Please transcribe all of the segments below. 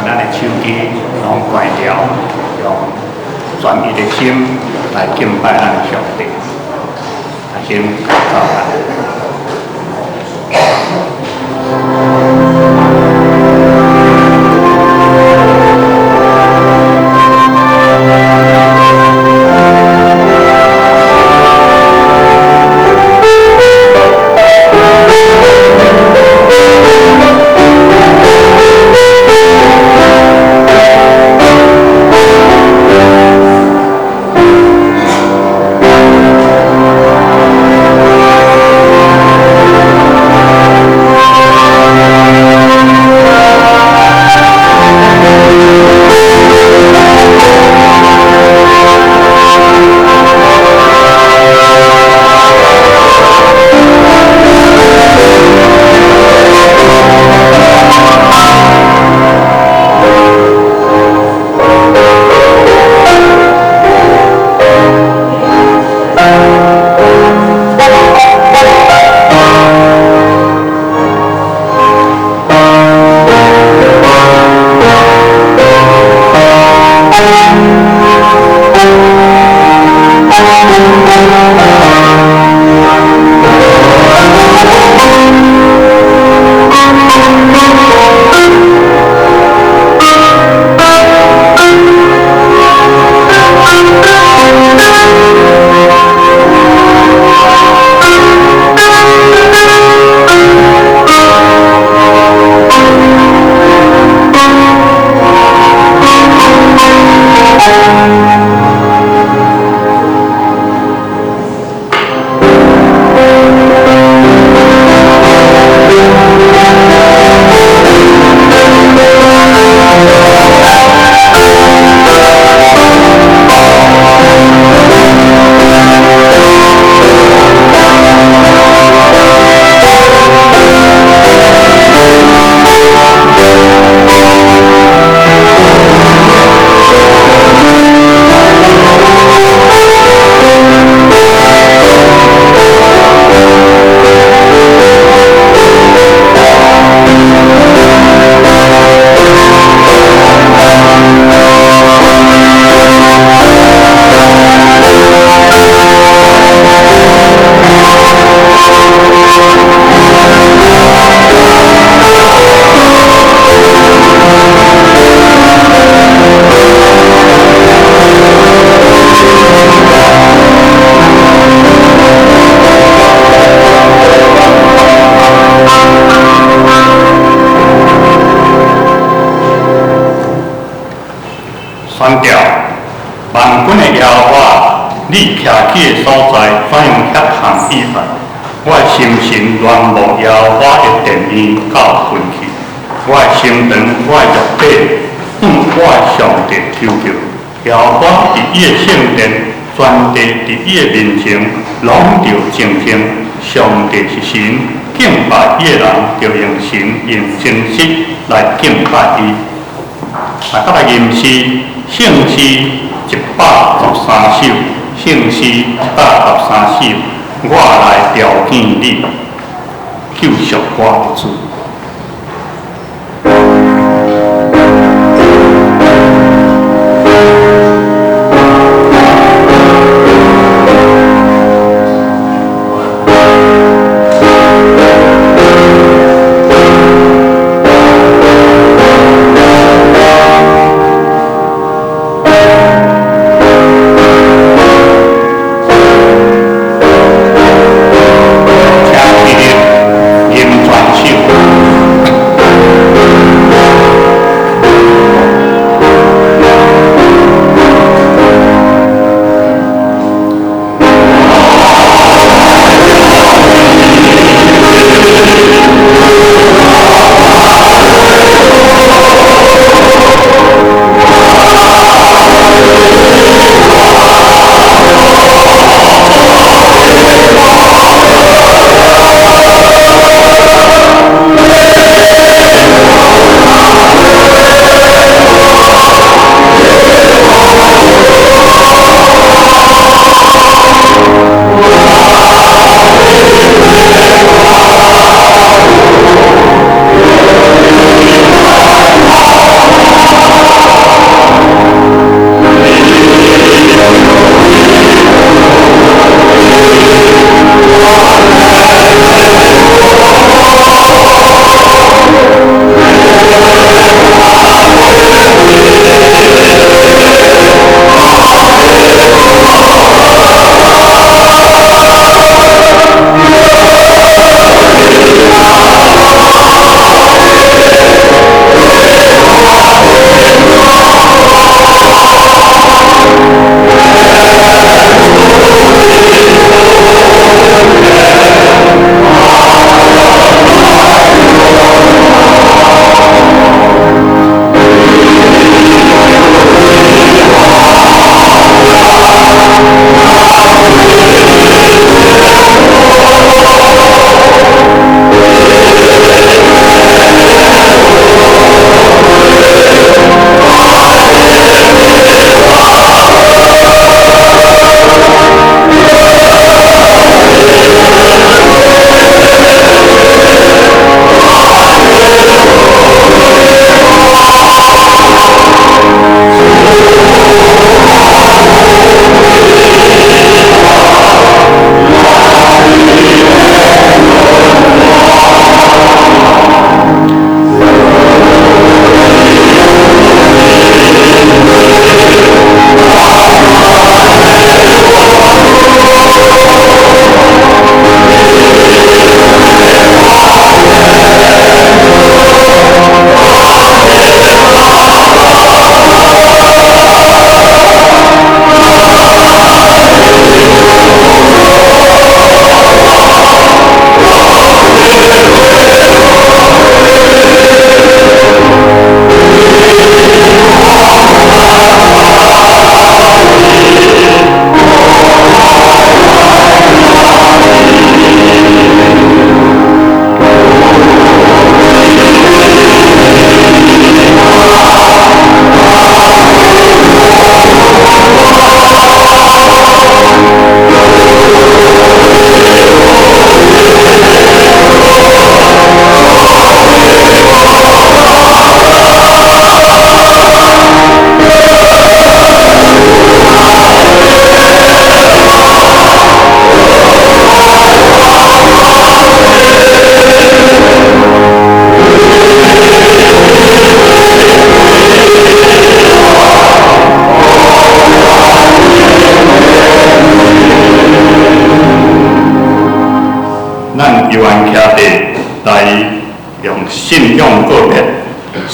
咱的手機攏關掉，用專一的心來敬拜咱的上帝。先禱告。宣告萬軍的耶和華，你徛起的所在怎樣遐通意外？我的心神戀慕耶和華的殿院到近去，我的心腸，我的肉體，向我的上帝求救。耶和華佇伊的聖殿，全地佇伊的面前，攏著靜靜。上帝是神，敬拜伊的人，著用神用真實來敬拜伊。大家來吟詩，聖詩113首，聖詩113首，我來朝見你，救贖我的主。請起立，吟全首。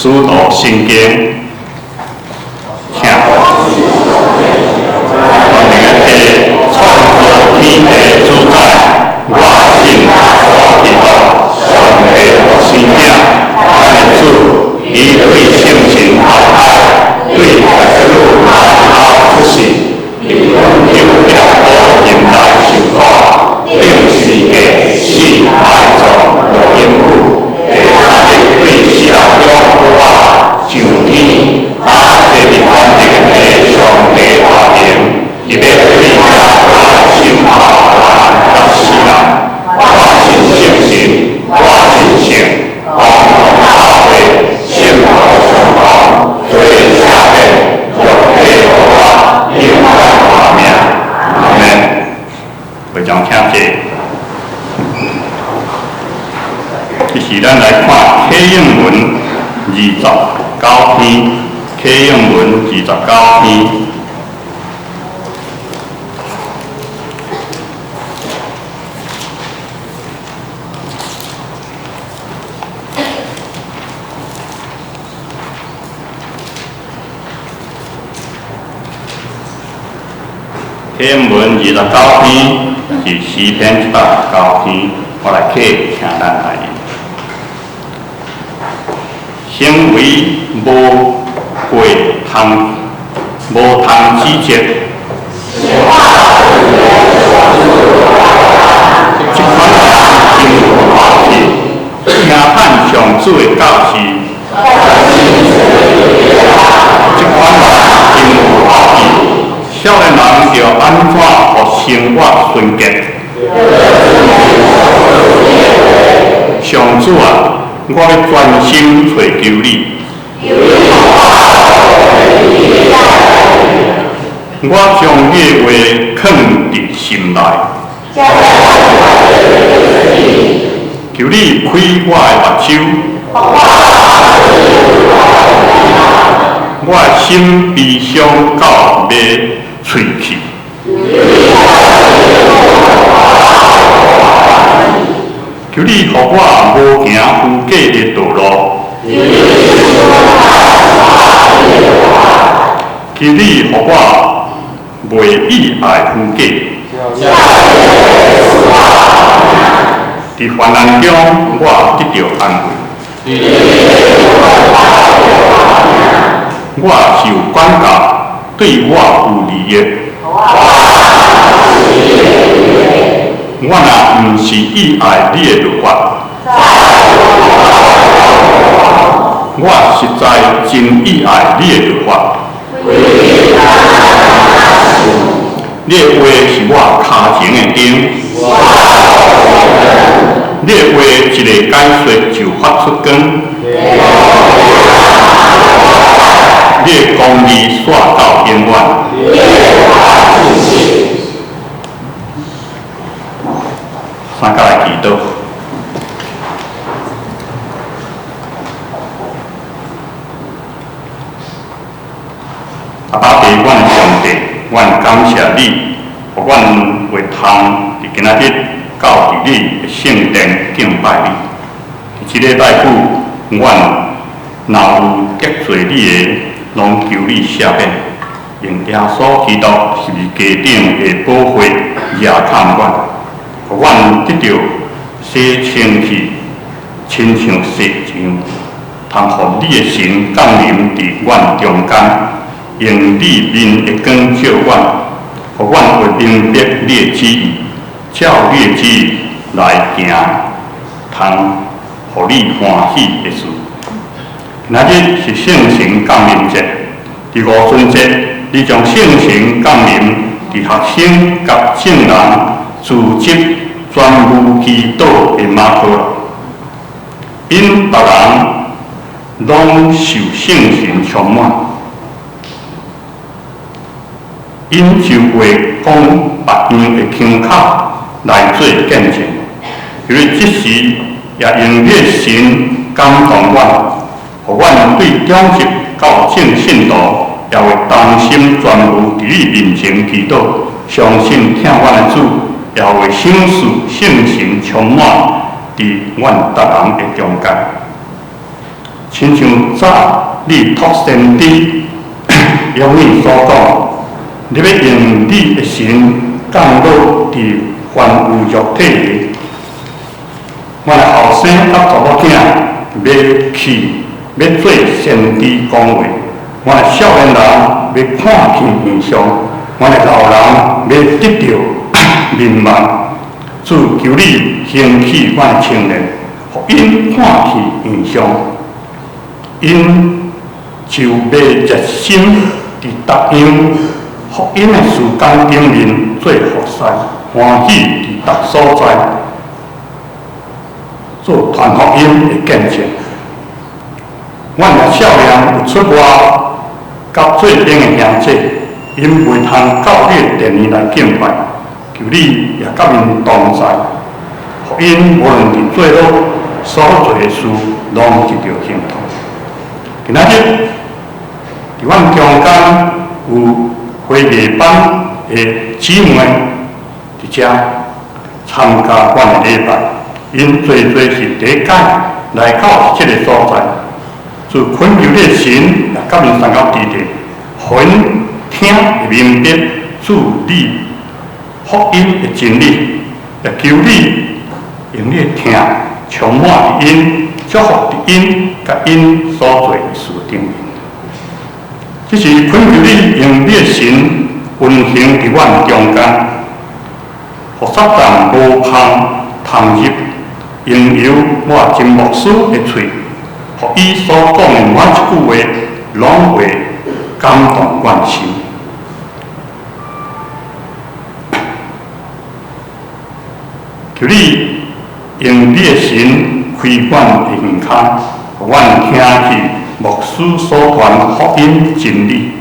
使徒信經，請。全能的父，創造天地主宰，我信耶穌基督，上帝獨生子，咱的主，伊對聖神投胎，對耶穌馬利亞出世，佇本丟彼拉多人來受苦，釘十字架，死埋葬，落陰府，第三日對死人中復活，上天，啊，坐佇全能的上帝右爿，伊欲對遮來審判活人佮死人。我信聖神，我信聖，共同教會，聖徒相通，罪赦免，肉體復活，永遠活命。阿們。會長請坐。這時咱來看啟應文29篇，啟應文29篇。啟應文29篇是詩篇109篇，我來啟，請咱來念。行為無過通，無通指責。這款人真有福氣，聽盼上主的教示。這款人真有福氣，少年人著按怎予生活純潔？上主啊，我欲專心揣求你。我將你的話囥佇心內。求你開我的目睭，我的心悲傷到欲碎去。求你予我無行虛假的道路。求你予我袂意愛虛假。佇患難中，我得著安慰。我受管教，對我有利益。我若毋是意愛你的律法，我實在真意愛你的律法。你的話是我跤前的燈，你的話一个解說就發出光，你的公義煞到永遠。三甲來祈禱。阿爸父，阮的上帝，阮感謝你，予阮有通佇今仔日到佇你的聖殿敬拜你。佇這禮拜久，阮若有得罪你的，攏求你赦免。用耶穌基督十字架頂的寶血驗看阮，予阮得著洗清氣，親像雪一樣，通予你的神降臨佇阮中間，用你面的光照阮，予阮會明白你的旨意，照你的旨意來行，通予你歡喜的事。今仔日是聖神降臨節，佇五旬節，你將聖神降臨佇學生佮眾人組織全無祈禱的馬可，𪜶逐人攏受聖神充滿，𪜶就會講別樣的腔口來做見證。因為這時也用你的神感動阮，予阮對長執到眾信徒也會同心全無佇你面前祈禱，相信疼阮的主也會賞賜聖神充滿佇阮逐人的中間。親像早你託先知約米所講，你欲用你的神降落佇凡有肉體的。阮的後生佮查某囝欲去欲做先知講話，阮的少年人欲看見異象，阮的老人欲得著明夢。主求你興起阮的青年，予𪜶看見異象，𪜶就欲熱心佇逐樣福音的事工頂面做服侍，歡喜佇逐所在做傳福音的見證。阮的少年有出外佮做伙的兄姐，𪜶袂通到你的殿裡來敬拜，求你也佮𪜶同在，予𪜶無論佇做好所做的事，攏得著幸福。今仔日佇阮中間有花藝班的姊妹佇遮參加阮的禮拜，𪜶濟濟是第一擺來到這個所在，就懇求你的神也佮𪜶相佮佇咧，予𪜶聽會明白主你福音的真理，也求你用你的疼充滿佇𪜶，祝福佇𪜶佮𪜶所做的事頂面。這是懇求你用你的神運行佇阮中間，予撒旦無空探入，經由我真牧師的喙，予伊所講的每一句話，攏會感動阮心。求你用你的神開阮的耳孔，予阮聽去牧師所傳福音真理，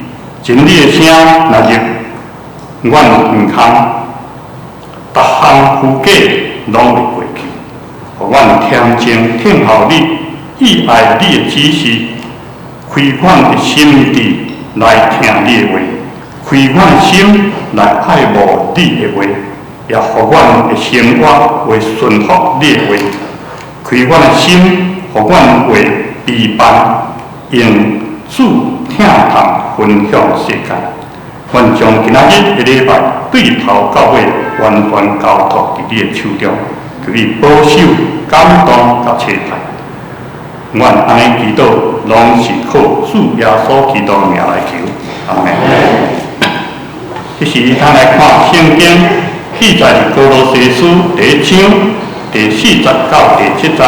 真理的聲若入阮耳孔，逐項虛假攏會過去。予阮恬靜聽候你，意愛你的指示，開阮的心智來聽你的話，開阮的心來愛慕你的話，也予阮的生活會順服你的話，開阮的心，予阮會陪伴，用主疼痛分享世界。阮將今仔日的禮拜對頭到尾完全交託佇你的手中，求你保守、感動佮差派。阮按呢祈禱，攏是靠主耶穌基督的名來求，阿們。這時，咱來看聖經記載佇歌羅西書第一章第四節到第七節，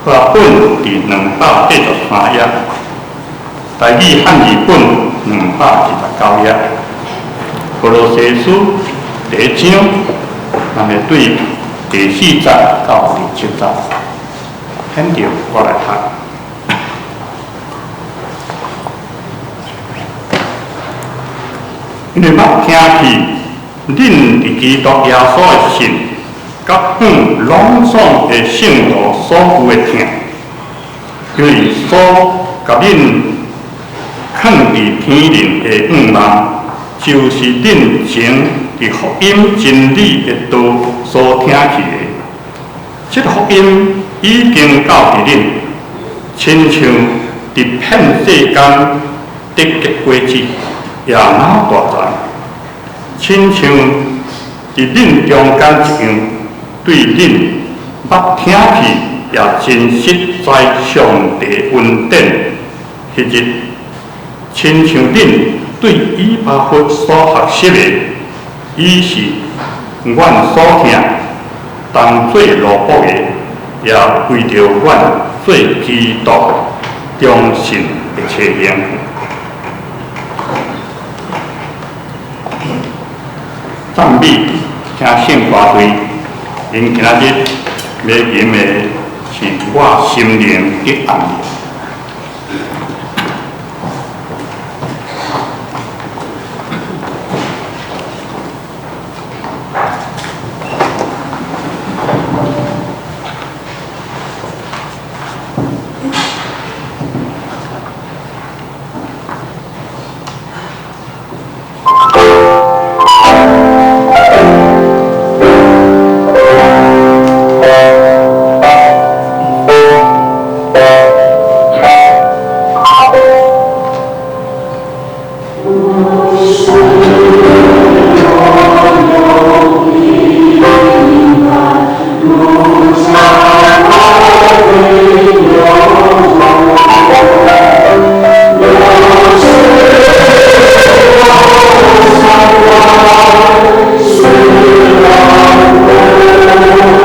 和本佇283頁，台語漢字本229頁。歌羅西書第一章，咱來對第四節到第七節，現著我來讀。因為捌聽去恁佇基督耶穌的信，佮向攏總的聖徒所有的疼，因為所共恁囥佇天靈的向望，就是恁前佇福音真理的道所聽去的。這個福音已經到佇恁，親像佇遍世間得結果子，也若大哉，親像佇恁中間一樣，對恁捌聽去，也真實在上帝恩典彼日，親像恁對以巴弗所學習的，伊是阮所疼當做奴僕的，也為著阮做基督忠信的差役。讚美，請聖歌隊，𪜶今仔日欲吟的是我心靈得安寧。我有平安，如山高飞有荣。有时我相爱，虽然苦。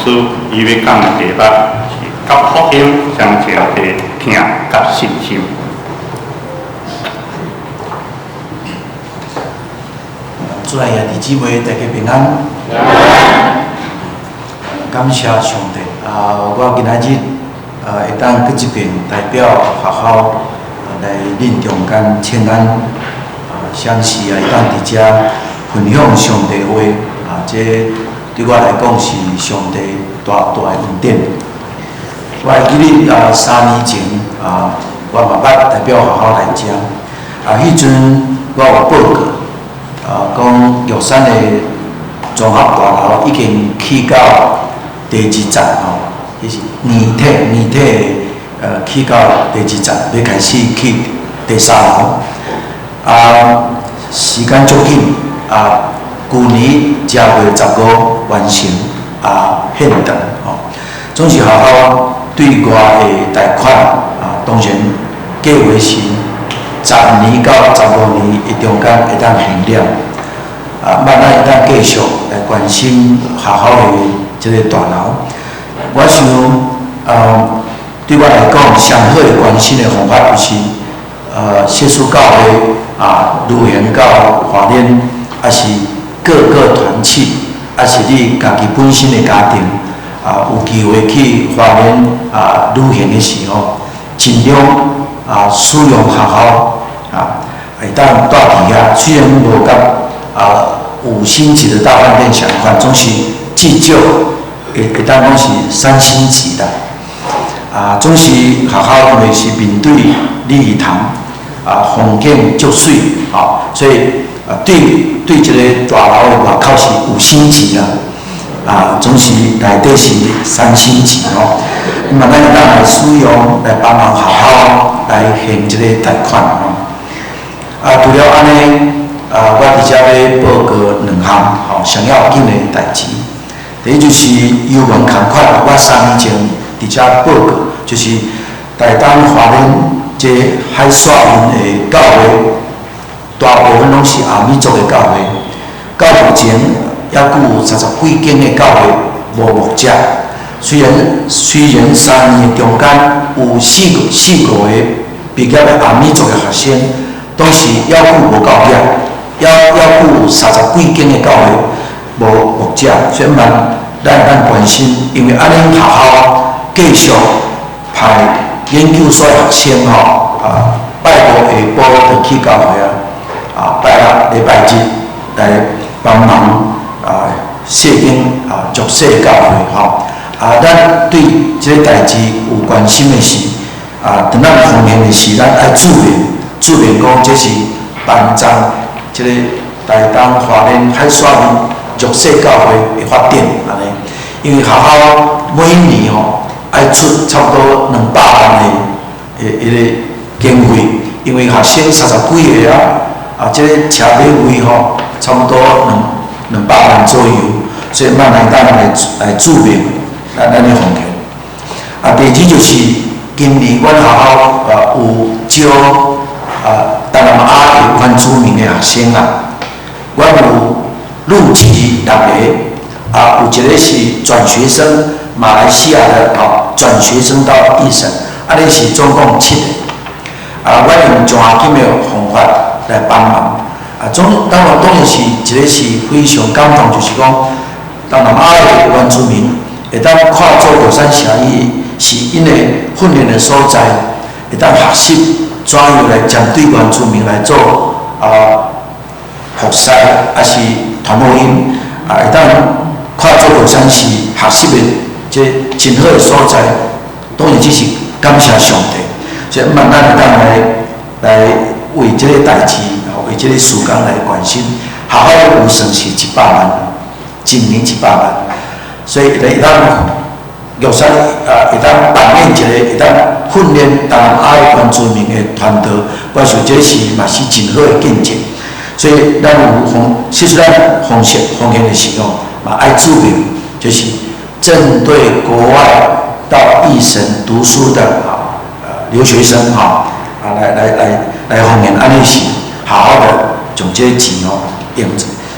師伊欲講的題目是佮福音相前的疼佮信心。主內兄弟姊妹，大家平安。感謝上帝啊！我今仔日啊，會當閣這爿代表學校來恁中間請安啊，相信啊，會當佇遮分享上帝話啊，這對我來講是上帝大大的恩典。我會記得啊，3年前啊，我嘛捌代表學校來遮啊，彼陣我有報告啊，講玉山的綜合大樓已經起到第二層吼，彼是硬體起到第二層，欲開始起第三樓。啊，時間足緊啊，舊年1月15完成啊，獻堂吼。總是學校對外的貸款啊，當然計劃是10年到15年的中間會當還了。啊，萬咱會當繼續來關心學校的這个大樓。我想，對我來講，上好的關心的方法就是，協助教會啊，旅行到華聯，抑是各個團契，抑是你家己本身的家庭，啊，有機會去華聯啊旅行的時候，盡量啊使用學校啊，會當蹛佇遐，雖然無佮啊五星級的大飯店相款，總是至少會當講是三星級的。啊，總是學校因為是面對禮儀堂，啊，風景足媠，吼，所以啊，對這個大樓的外口是五星級啦，啊，總是內底是三星級吼。那麼咱會當來使用來幫忙學校來還這個貸款吼。啊，除了按呢，啊，我佇遮欲報告兩項吼，上要緊的代誌。第一就是猶原仝款，我3年前佇遮報告，就是台東華聯這海線面的教會，大部分攏是阿美族的教會。到目前猶閣有30幾間的教會無牧者。雖然3年的中間有四個畢業的阿美族的學生，當時猶閣無夠額，猶閣有30幾間的教會無牧者，所以嘛，咱關心，因為按呢學校繼續派研究所學生吼，啊，拜五下晡就去教會啊，啊，拜六禮拜日來幫忙啊，社間啊，弱勢教會吼，啊，咱對這个代誌有關心的是，啊，當咱奉獻的是，咱愛注明，注明講這是幫助這个台東華聯海線面弱勢教會的發展，按呢，因為學校每年吼愛出差不多200萬的一个經費，因為學生30幾个啊，啊，這个車馬費吼差不多200萬左右，所以咱來當來注明咱的奉獻。啊，第二就是今年阮學校啊有招啊東南亞的原住民的學生啊，阮有錄取6個，啊，有一個是轉學生，馬來西亞的吼轉學生到義省，按呢是總共7個。啊，阮用獎學金的方法來幫忙。啊，總當然是一個是非常感動，就是講東南亞的原住民會當看做玉山社伊是𪜶的訓練的所在，會當學習怎樣來針對原住民來做啊服侍，抑是傳福音，啊，會當看做玉山是學習的這真好的所在，當然這是感謝上帝。所以，毋咱會當來為這個代誌，為這個事工來關心。學校的預算是100萬，一年100萬，所以會當玉山啊，會當扮演一個會當訓練東南亞的原住民的團隊，我想這是嘛是真好的見證。所以，咱有奉，其實咱奉獻奉獻的時候，嘛愛注明，就是針對國外到義省讀書的啊留學生哈啊來奉獻，按呢是好好的將這個錢吼用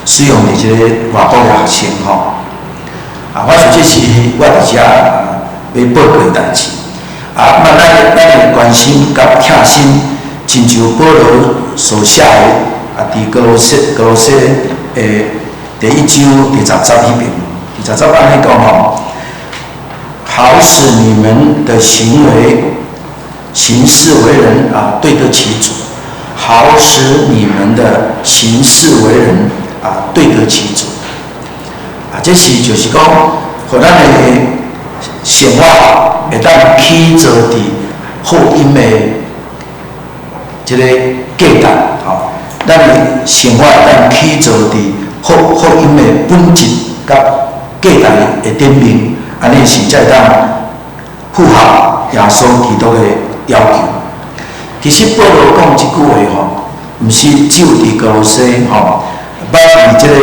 使用佇這個外國的學生吼。啊，我想這是我佇遮欲報告的代誌。啊，那咱會關心佮疼心，親像保羅所寫的啊，佇歌羅西的第一章第十節彼邊，第十節按呢講吼，好使你們的行為行事為人啊，對得起主；好使你們的行事為人啊，對得起主。啊，這是就是講，予咱的生活會當起做佇福音的這个價值，吼，咱的生活會當起做佇福音的本質佮價值的頂面，按呢是才會當符合耶穌基督的要求。其實保羅講這句話吼，毋是只有佇歌羅西吼，捌佇這个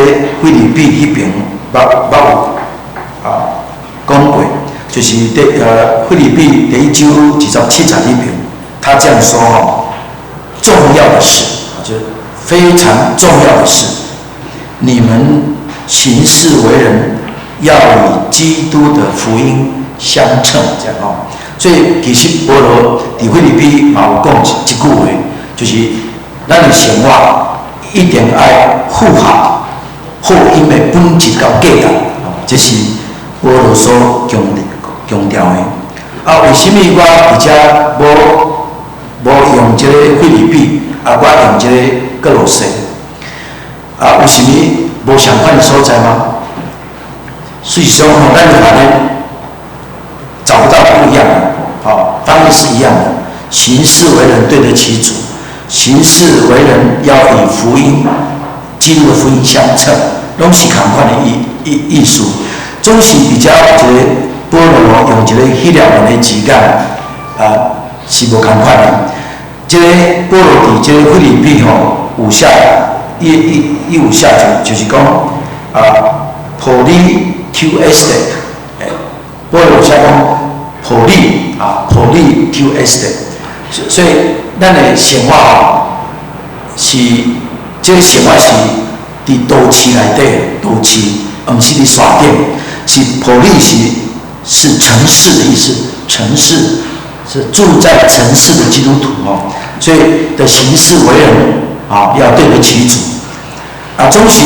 腓立比彼爿捌有講過，就是腓立比第一章27節彼爿，他這樣說吼，重要的事，就非常重要的事，你們行事為人要與基督的福音相稱，這樣吼。所以其實保羅佇腓立比嘛有講一句話，就是咱的生活一定愛符合福音的本質佮價值，這是保羅所強調的。啊，為啥物我佇遮無用這個腓立比，啊，我用這個歌羅西？啊，有啥物無相仝的所在嗎？事實上，咱會發現找不到不一樣的，哦，翻譯是一樣的。行事為人對得起主，行事為人要與福音、基督的福音相稱，攏是仝款的意思。總是比較一个保羅用一个希臘文的字眼，啊，是無仝款的。這个保羅佇這个腓立比吼有寫，伊有寫就是講啊，πολιτεύεσθε，保羅有寫講 πολι 啊，πολιτεύεσθε，所以咱的生活吼是，這个生活是佇都市內底，都市，毋是佇山頂，是 πολι 是城市的意思，城市是住在城市的基督徒哦，所以的行事為人啊，要對得起主。啊，總是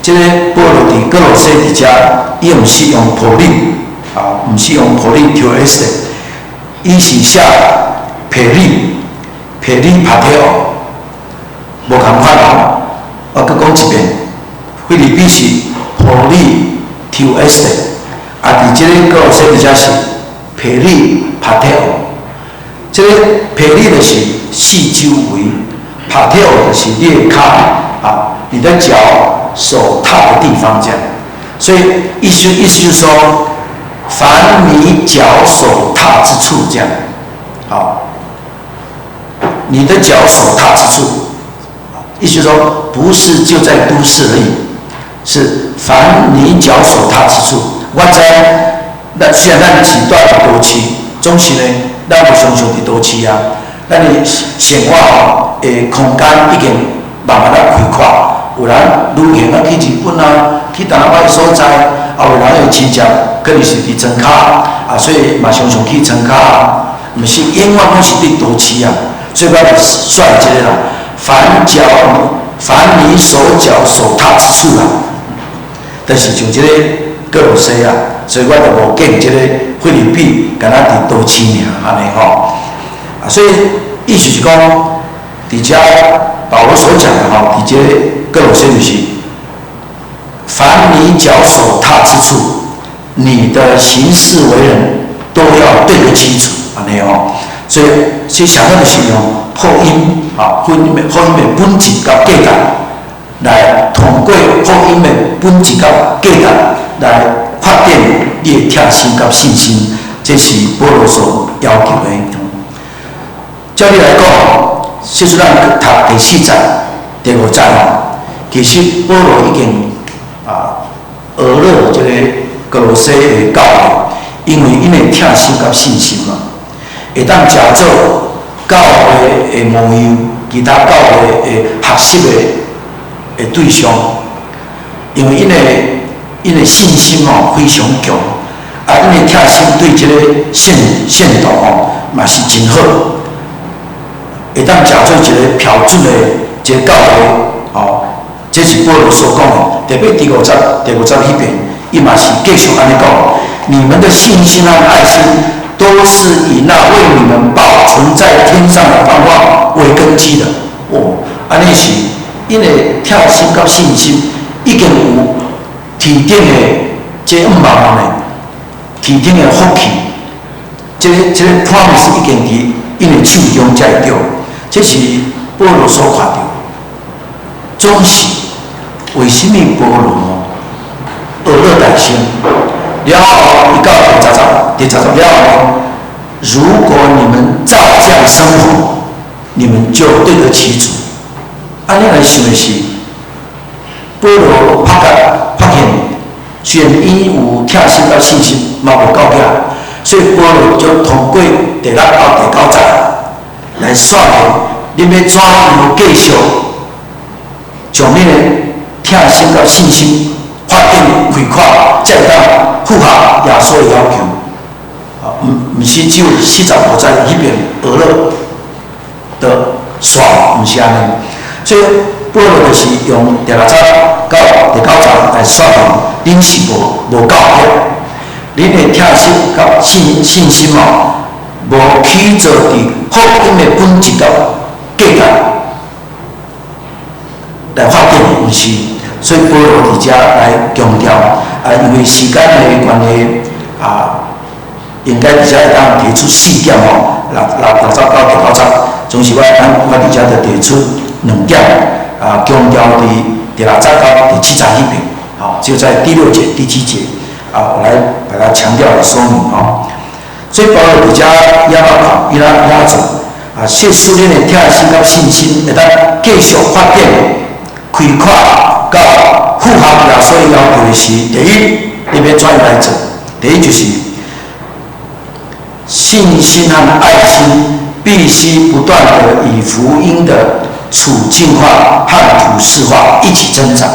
這个保羅佇歌羅西佇遮，伊毋是用 πολι 啊，毋是用 πολιτεύεσθε，伊是寫 περι περιπατέω，無仝款哦。我閣講一遍，腓立比是 πολιτεύεσθε，啊，佇這个歌羅西佇遮是 περιπατέω。這个 περί 就是四周圍，πατέω 就是你的跤啊，你的腳所踏的地方，這樣。所以意思就是說，凡你腳所踏之處，這樣，好，你的腳所踏之處，意思說不是就在都市而已，是凡你腳所踏之處。我知，咱雖然咱是住佇都市，總是呢，咱無常常佇都市啊。咱的生活吼的空間已經慢慢仔開闊，有人旅行啊去日本啊，去東南亞所在，啊有人的親戚可能是佇莊跤啊，所以嘛常常去莊跤啊，毋是永遠攏是佇都市啊。所以我就選這个啦，凡你所腳所踏之處啊，就是像這个歌羅西啊，所以我就無見這个腓立比，敢若佇都市爾按呢吼。啊，所以意思是講，佇遮保羅所講的吼，佇這歌羅西就是，凡你腳所踏之處，你的行事為人都要對得起主，按呢吼。所以，所以想要就是用福音啊，福音的本質佮價值來通過福音的本質佮價值來發展你的疼心佮信心，這是保羅所要求的。照理來講，這是咱讀第四節、第五節吼，其實保羅已經啊學了這個歌羅西的教會，因為𪜶的疼心佮信心嘛，會當成做教會的模樣，其他教會的學習的對象，因為𪜶的 𪜶的信心吼非常強，啊，𪜶的疼心對這个聖徒吼嘛是真好，會當成做一个標準的一个教會吼。這是保羅所講的，特別第五節彼邊，伊嘛是繼續按呢講：你們的信心和愛心，都是以那為你們保存在天上的盼望為根基的。哦，按呢是𪜶的疼心佮信心已經有天頂的這盼望呢，天頂的福氣，這个 promise 已經佇𪜶的手中才會著。這是保羅所看著，總是為啥物保羅學樂大聲？了後，伊到第十節，第十節了後，如果你們照這樣生活，你們就對得起主。按呢來想的是，保羅發現，雖然伊有疼心佮信心，嘛無夠額，所以保羅就通過第六到第九節來說明，恁欲怎樣繼續將恁的疼心佮信心發展開闊，才會當符合耶穌的要求。啊，毋是只有45節彼邊學樂的煞，毋是按呢。所以保羅就是用第六節到第九節來說明，恁是無夠額，恁的疼心佮信心哦，無起做佇福音的本質佮價值來發展的，毋是。所以保羅佇遮來強調，啊，因為時間的關係，啊，應該佇遮會當提出四點吼，六節到第九節，總是我佇遮就提出兩點，啊，強調佇第六節到第七節彼邊，吼，就在第六節、第七節，啊，我來把它強調來說明吼。所以保羅佇遮也捌看，伊來遐做，啊，設使恁的疼心佮信心會當繼續發展、開闊到符合耶穌要求的是，第一，你欲怎樣來做？第一就是信心和愛心必須不斷的以福音的處境化和普世化一起增長。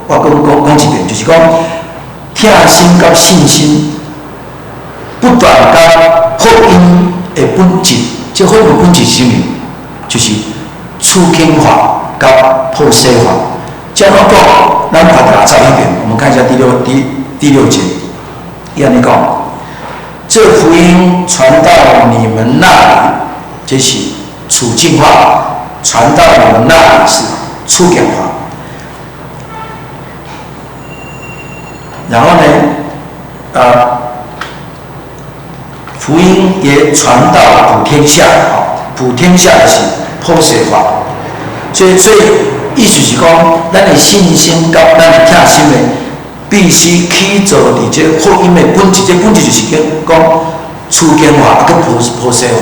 我閣講一遍，就是講疼心佮信心不斷佮福音的本質，這福音的本質是啥物？就是處境化佮普世化。這樣講，咱看第六節彼邊，我們看一下第六節，伊按呢講，這福音傳到你們那裡，這是處境化；傳到你們那裡是處境化。然後呢，福音也傳到普天下，普天下是普世化。所以意思是講，咱的信心佮咱的疼心的，必須起做佇這福音的本質。這本質就是講處境化，啊，閣普世化。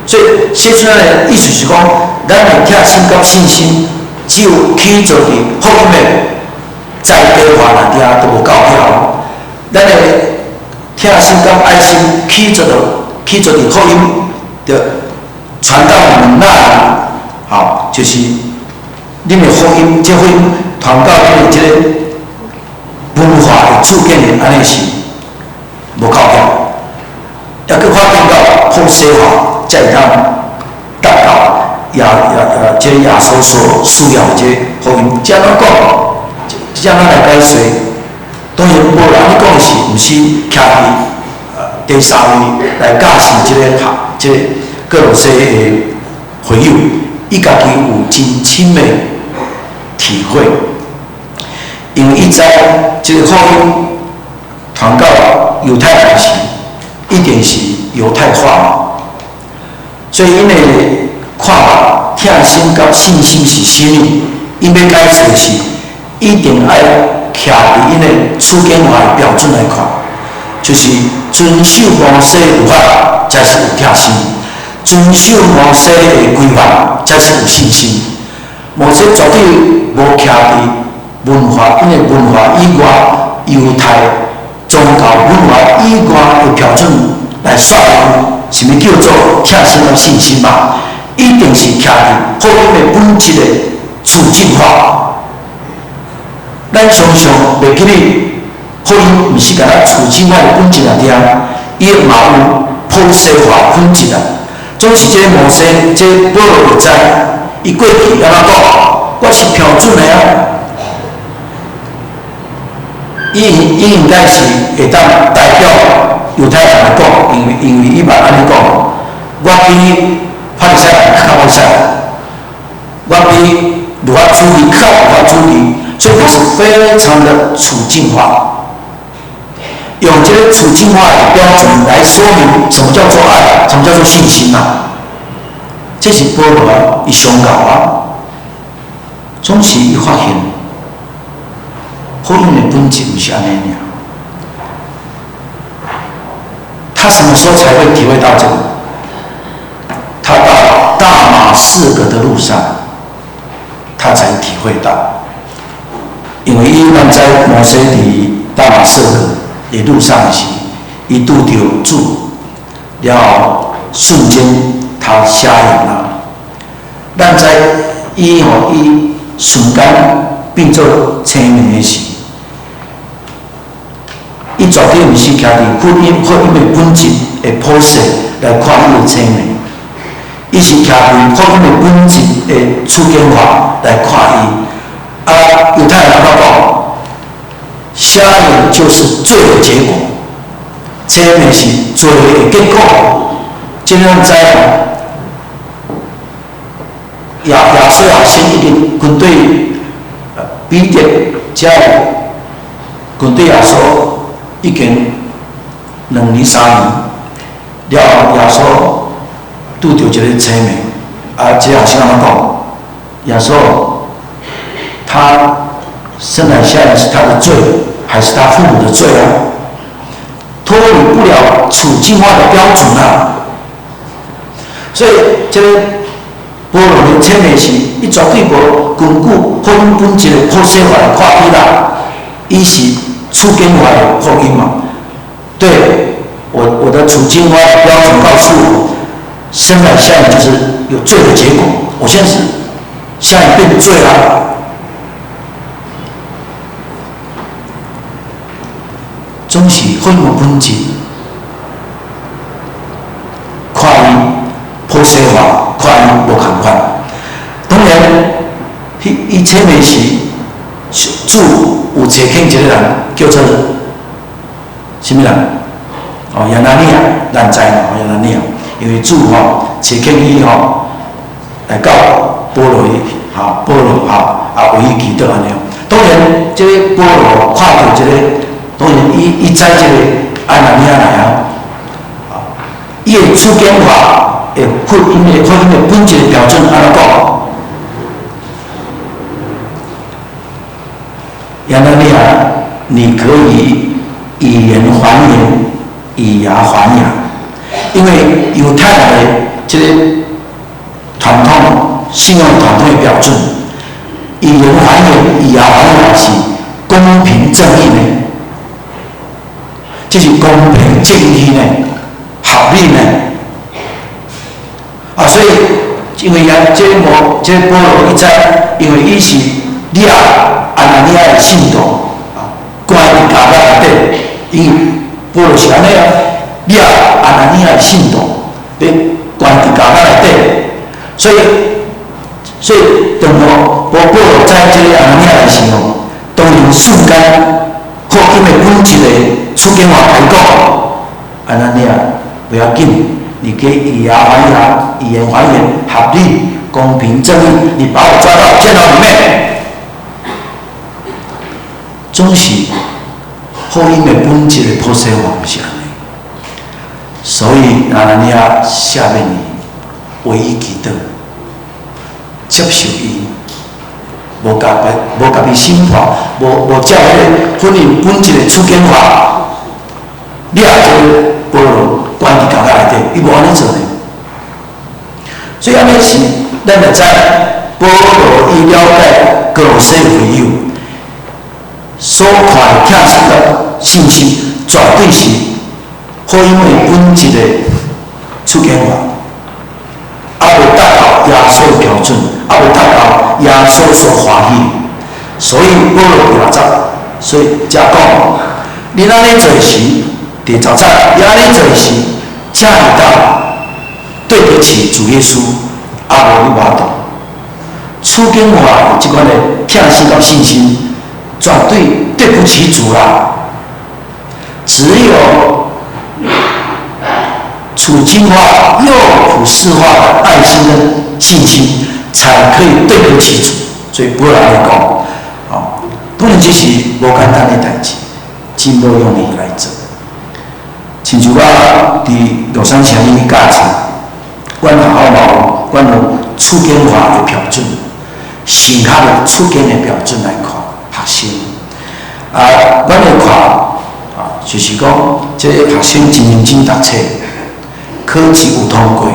所以寫出來的意思是講，咱的疼心佮信心，只有起做佇福音的在地化內底都無夠巧。咱的疼心佮愛心起做佇福音，就傳到你們那裡，好，就是恁的福音，這福音傳到恁的這个文化的處境的，按呢是無夠巧，抑閣發展到普世化，才會當達到這個耶穌所需要的這個福音。這按怎講？這按怎來解釋？當然，保羅按呢講的是，毋是徛佇第三位來教示這个學，這個歌羅西的會友，伊家己有真深的體會，因為伊知這個福音傳到猶太人時，一定是猶太化嘛，所以𪜶的看法、疼心佮信心是啥物，𪜶欲解釋的是，一定愛徛佇𪜶的處境化的標準來看，就是遵守摩西律法，才是有疼心；遵守摩西的規範，才是有信心。摩西絕對無徛佇文化，𪜶的文化以外，猶太宗教文化以外的標準來說明，啥物叫做疼心佮信心嘛？一定是徛佇福音的本質的處境化。咱常常袂記得，福音毋是干焦處境化的本質爾爾，伊嘛有普世化本質啊。總是這个摩西，這个保羅會知，伊過去按怎講，我是標準的啊。伊伊應該是會當代表猶太人來講，因為伊嘛按呢講，我比法利賽人較法利賽，我比律法主義較律法主義，所以他是非常的處境化，用這个處境化的標準來說明什麼叫做愛，什麼叫做信心啊？這是保羅伊上高啊，總是伊發現福音的本質毋是按呢爾。他什麼時候才會體會到這個？他到大馬士革的路上，他才體會到。因為伊咱知摩西佇大馬士革的路上時，伊拄著主，了後瞬間他瞎眼了。咱知伊吼，伊瞬間變做青盲的時，伊絕對毋是徛佇福音的本質的普世來看伊的青盲，伊是徛佇福音的本質的處境化來看伊。啊，猶太人按怎講？瞎眼就是罪的結果，青盲是罪的結果。這咱知哦。亞細亞先已經軍隊彼得才會軍隊耶穌已經2年3年了後，耶穌拄著一个青盲，啊，這個學生按怎講？耶穌他生來瞎眼是他的罪，還是他父母的罪啊？脫離不了處境化的標準啊！所以這个保羅的青盲是，伊絕對無根據福音本質的普世化來看伊啦，伊是處境化的福音嘛？對，我的處境化的標準告訴我，生來瞎眼就是有罪的結果。我現在是瞎眼變罪啦，總是福音的本質，看伊普世化，看伊無仝款。當然，彼伊青盲時，主有差遣一個人叫做啥物人？哦，亞拿尼亞，咱知嘛？亞拿尼亞，因為主吼差遣伊吼來到保羅吼，保羅吼啊為伊祈禱按呢。當然，這个保羅看著這个，當然伊知這个亞拿尼亞來啊，伊的處境化的福音的本質的標準按怎講？亞拿尼亞，你可以以眼還眼，以牙還牙，因為猶太人的這个傳統信仰傳統的標準，以眼還眼，以牙還牙是公平正義呢，這是公平正義呢，合理呢。啊，所以因為啊，這個摩，這個保羅伊知，因為伊是掠亞拿尼亞的信徒，啊，關佇監獄內底，因為保羅是按呢啊，掠亞拿尼亞的信徒，被關佇監獄內底，所以當保羅知這个亞拿尼亞的時候，當然瞬間福音的本質的處境化來講，亞拿尼亞不要緊，你可以以牙還牙，以眼還眼，合理、公平、正義，你把我抓到監牢裡面，總是福音的本質的普世化毋是按呢。所以亞拿尼亞下面伊為伊祈禱，接受伊，無共伊審判，無照彼個福音本質的處境化，掠這个保羅關佇監獄內底，伊無按呢做呢。所以按呢是，咱就知保羅伊了解歌羅西會友所看的疼惜佮信心，絕對是福音的本質的處境化，猶未達到耶穌的標準，猶未達到耶穌所歡喜，所以保羅第六節，所以才講，恁按呢做時，第十節，你按呢做時，才會當對得起主耶穌，啊無你無法度。處境化的這款的疼惜佮信心，絕對對不起主啦。只有處境化又普世化的愛心跟信心，才可以對得起主。所以保羅來講，哦，當然這是無簡單的代誌，真無容易來做。親像我佇樂山城裡教冊，阮學校嘛有，阮有處境化的標準，正確的處境的標準來看學生。啊，阮會看啊，就是講這个學生真認真讀冊，考試有通過，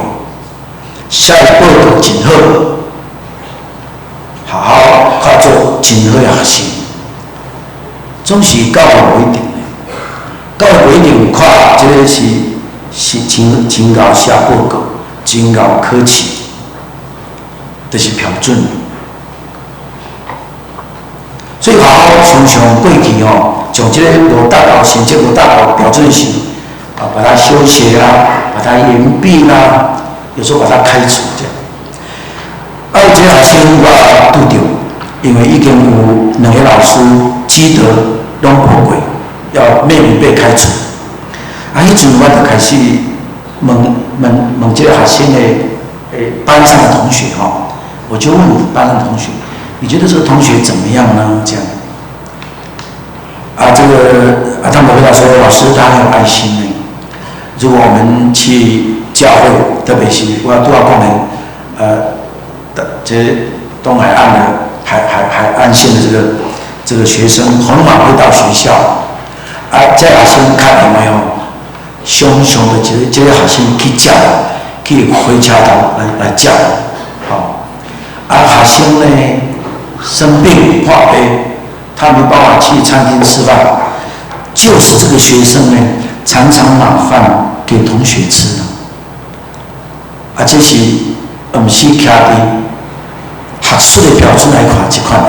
寫的報告真好，學校看做真好的學生，總是教會無一定的，教會無一定看這个是真真𠢕寫報告，真𠢕考試，就是標準。所以學校常常過去吼，將這個無達到成績無達到標準時，啊，把他休學啊，把他延畢啦，有時候把他開除這樣。啊，有一個學生我拄著，因為已經有兩個老師記得攏報過，要面臨被開除。啊，彼陣我就開始問問問這個學生的班上的同學吼，我就問班上的同學，你覺得這個同學怎麼樣呢？這樣。啊，這個啊，他們回答說，老師他很有愛心呢。如果我們去教會，特別是我拄仔講的，這東海岸的海岸線的這個學生，很晚會到學校，啊，這學生較閒的哦，常常的這個學生去接，去火車頭來接，吼，啊，學生呢生病破病，他沒辦法去餐廳吃飯，就是這個學生呢，常常拿飯給同學吃。啊，這是毋是徛佇學術的標準來看這款的。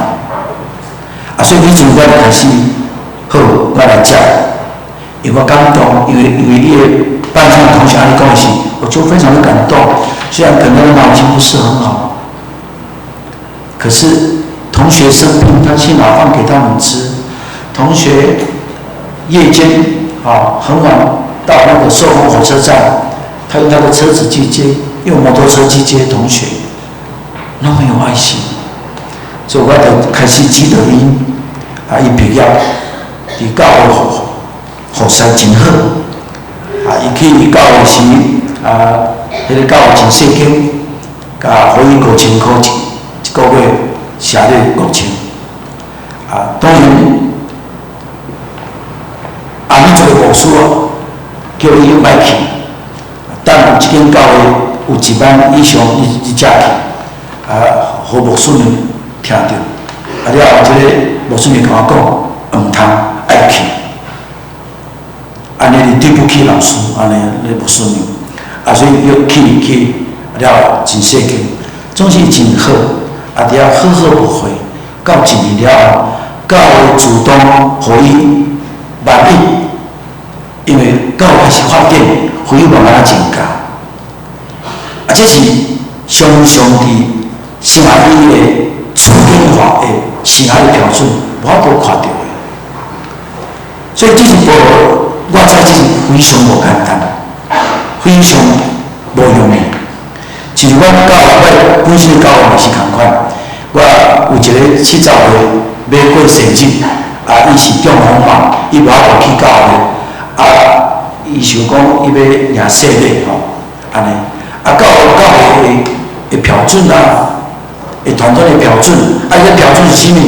啊，所以彼陣我就開始好，我來接，因為我感動，因為你的班上的同學按呢講的時，我就非常的感動。雖然可能腦筋不是很好，可是同學生病，他去拿飯給他們吃。同學夜間啊很晚到那個壽豐火車站，他用他的車子去接，用摩托車去接同學，那麼有愛心。所以我就開始指導𪜶，啊，伊畢業，佇教會服侍真好，啊，伊去教會時，啊，彼個教會真細間，共予伊5000箍一個月，寫咧5000，啊，當然，按呢做牧師哦，叫伊莫去，等有這間教會有一萬以上，伊才去，啊，予牧師們聽著，啊了後，這个牧師們共我講，毋通愛去，按呢你對不起老師，按呢咧牧師娘，啊，所以要去去，了後真細間，總是真好，啊，佇遐好好牧會，到一年了後，教會主動予伊萬一，因為教會開始發展，費用慢慢增加，啊，這是常常佇聖愛的處境化的聖愛的標準，無法度看著的。所以這是保羅，我知這是非常無簡單，非常無容易。其實我教會，我本身教會嘛是仝款，我有一個70歲欲過生日，啊，伊是中風嘛，伊無法度去教會，啊，伊想講伊欲領洗禮吼，按呢，啊，教會的標準啊，的團隊的標準，啊，這個標準是啥物？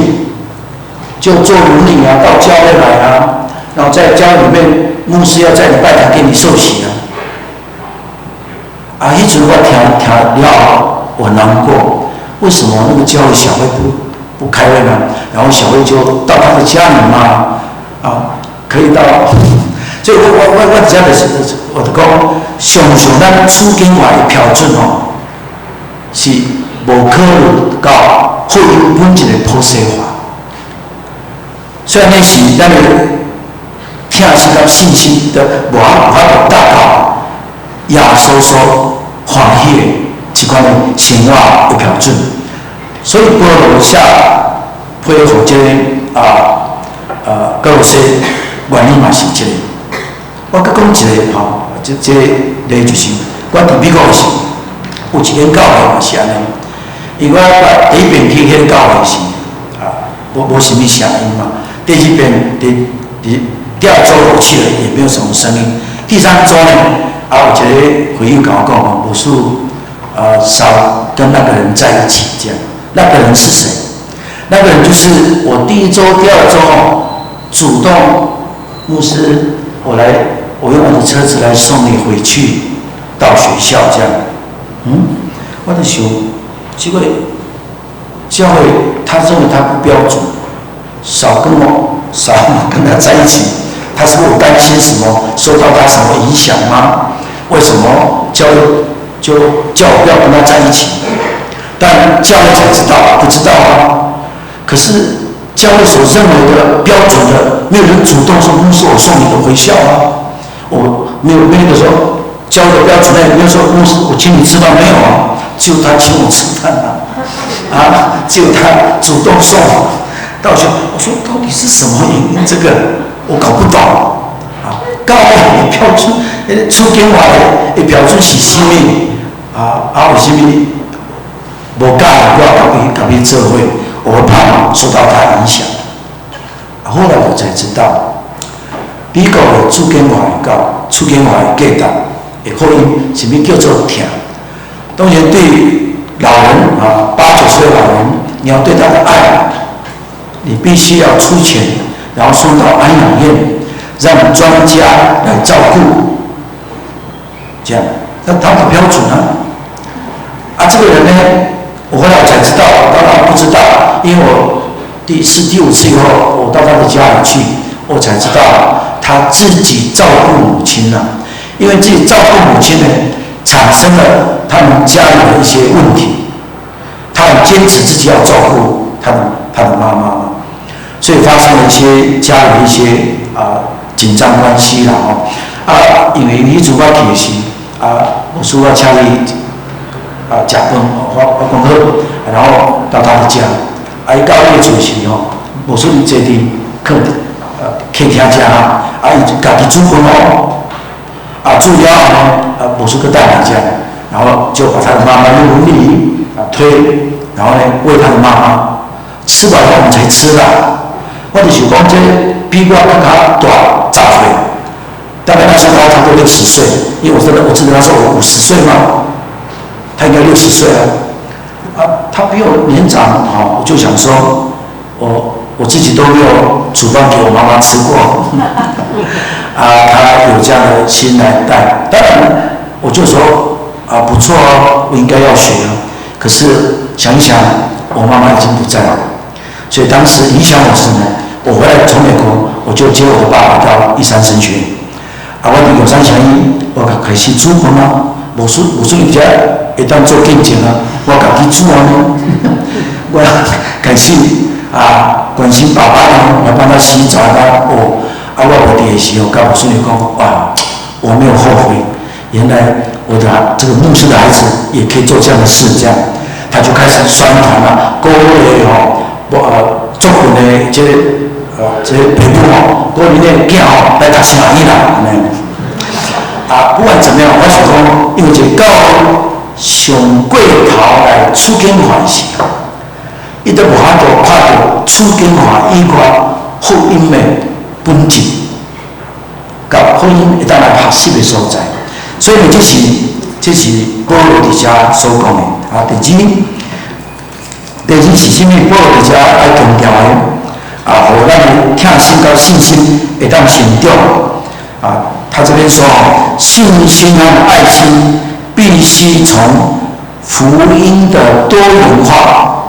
就坐輪椅啊，到教會來啊，然後在教會裡面，牧師要在禮拜堂給你受洗啊。啊，彼陣我聽聽了後，我很難過，為什麼那個教會小會不開會呢？然後小會就到他的家裡嘛，啊，可以到，所以我這就是我就講，常常咱處境化的標準吼，是無考慮到福音本質的普世化。雖然那是咱的疼惜佮信心的無法度達到耶穌所歡喜的這款的生活的標準，所以保羅寫批予這個歌羅西，原因嘛是這個。我閣講一個吼，這個例就是，我佇美國時，有一間教會嘛是按呢，因為我第一遍去彼個教會時，無啥物聲音嘛。第二遍，第二週我去了，也沒有什麼聲音。第三週呢，有一個會友共我講吼，牧師，少跟那個人在一起，這樣。那個人是誰？那個人就是我第一週、第二週主動，牧師，我來，我用我的車子來送你回去到學校，這樣。我就想，這個教會他認為他不標準，少跟他在一起，他是不是擔心什麼，受到他什麼影響嗎？為什麼教會就叫我不要跟他在一起？但教會才知道，不知道啊。可是教會所認為的標準的，沒有人主動說牧師，我送你的回校啊。我沒有那個說教會的標準，沒有說牧師，我請你吃飯沒有啊？只有他請我吃飯啊，只有他主動送我到學。我說到底是什麼原因？這個我搞不懂啊。教會的標準，處境化的標準是啥物？為什麼無佮意我共伊做伙？我會怕受到他影響。後來我才知道，美國的處境化的教，處境化的價值，會福音，啥物叫做疼？當然對老人啊，八九歲的老人，你要對他的愛，你必須要出錢，然後送到安養院，讓專家來照顧，這樣，那他的標準呢？這個人呢，我後來才知道，當然不知道，因為我第四、第五次以後，我到他的家裡去，我才知道他自己照顧母親了，因為自己照顧母親呢，產生了他們家裡的一些問題，他很堅持自己要照顧他的媽媽，所以發生了一些家裡的一些緊張關係啦吼。因為彼陣我去的時，牧師我請伊食飯，我講好，然後到他的家，伊到伊的厝時吼，牧師伊坐佇客廳食啊，伊家己煮飯哦，煮了後呢，牧師閣帶回家，然後就把他的媽媽用輪椅推，然後呢餵他的媽媽，吃飽後我們才吃啦。我就想講，這比我閣較大10歲，大概那時候他差不多60歲，因為我記得他說我50歲嗎？他應該60歲了，他比我年長啊，我就想說，我自己都沒有煮飯給我媽媽吃過，他有這樣的心來帶，當然我就說不錯哦，我應該要學啊。可是想一想，我媽媽已經不在了，所以當時影響我是什麼？我回來從美國，我就接我的爸爸到一三神學院，我佇玉山神學院，我開始煮飯啊，無輸伊遮會當做見證啊，我家己煮啊，我開始關心爸爸呢，我幫他洗澡啊，哦，我無佇的時候，佮牧師娘講，哇，我沒有後悔，原來我的這個牧師的孩子也可以做這樣的事，這樣，他就開始宣傳啦，鼓勵吼，足份的這個這個父母吼，鼓勵恁的囝吼來讀神學院啦，按呢。不管怎麼樣，我想講，因為這教會上過頭來處境化的時候，伊都無法度看著處境化以外福音的本質，佮福音會當來學習的所在。所以這是保羅佇遮所講的。第二是啥物？保羅佇遮愛強調的，予咱的疼心佮信心會當成長。他這邊說哦，信心和愛心必須從福音的多元化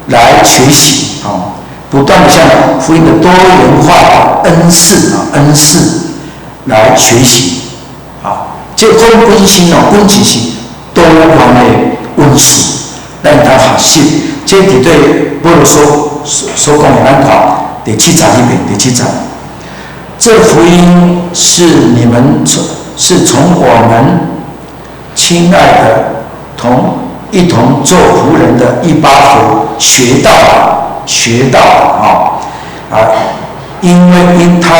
來學習，不斷地向福音的多元化的恩賜來學習，這個本身哦，本質是多元的恩賜，咱會當學習。這佇對保羅所講的，咱看第七節彼邊，第七節。這福音是你們從是從我們親愛的同一同做僕人的以巴弗學到學到啊啊！因為因他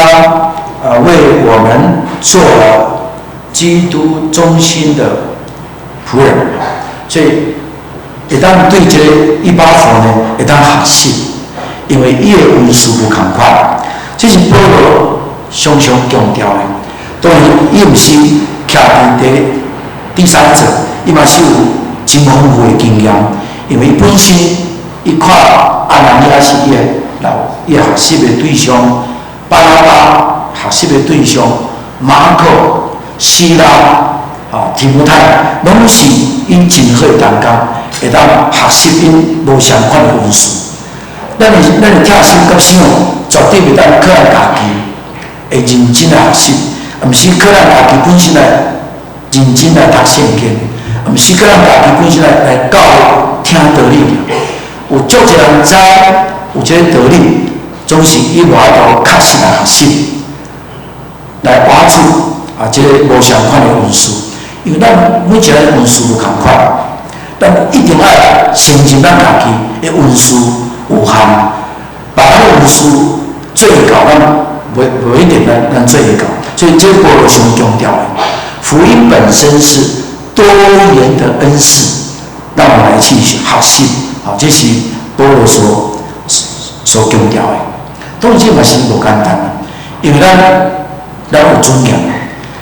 為我們做了基督忠心的僕人，所以會當對這個以巴弗呢，會當學習，因為伊的恩賜無仝款，這是保羅常常強調的。當然，伊毋是徛佇第三者，伊嘛是有真豐富的經驗，因為伊本身伊看亞拿尼亞是伊的老伊學習的對象，巴拿巴學習的對象，馬可、西拉、啊提摩太，攏是𪜶真好的同工，會當學習𪜶無相仝款的恩賜。咱的疼心佮想，絕對袂當靠咱家己，會認真來學習，毋是靠咱家己本身來認真來讀聖經，毋是靠咱家己本身來教會聽道理。有足濟人知有這個道理，總是伊無法度確實來學習，來活出啊這個無相仝款的恩賜。因為咱每一個人恩賜無仝款，咱一定愛承認咱家己的恩賜有限，別人的恩賜做會到，咱無一定咱做會到。所以這保羅上強調的，福音本身是多元的恩賜，讓我們來去學習。好，這是保羅所強調的。當然這嘛是無簡單，因為咱有尊嚴，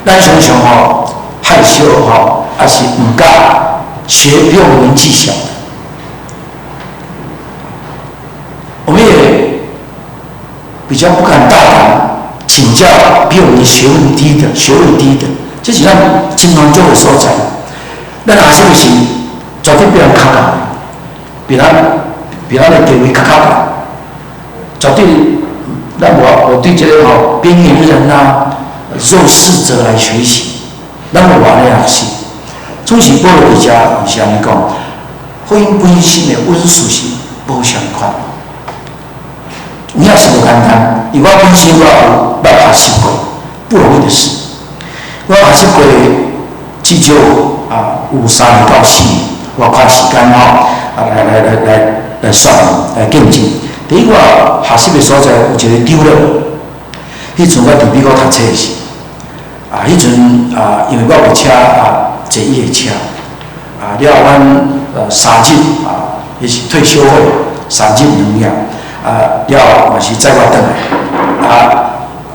咱常常吼害羞吼，抑是毋敢學比我們年紀小的。我們也比較不敢大膽請教比我們學問低的、學位低的，這是咱真難做的所在。咱學習是絕對比人較高的，比咱的地位較較懸，絕對咱無對這個吼邊緣人啊、弱勢者來學習，咱無按呢學習。總是保羅佇遮是按呢講，福音本身的恩賜是無相仝，有影是無簡單，因為我本身我有捌學習過，不容易的事。我學習過至少啊有3年到4年，我看時間吼啊來算來見證。第一，我學習的所在有一個長老，彼陣我佇美國讀冊時，啊，彼陣啊，因為我有車啊，坐伊的車，啊，了後阮3日啊，彼是退休會，3日2夜，啊，了後嘛是載我轉來，啊，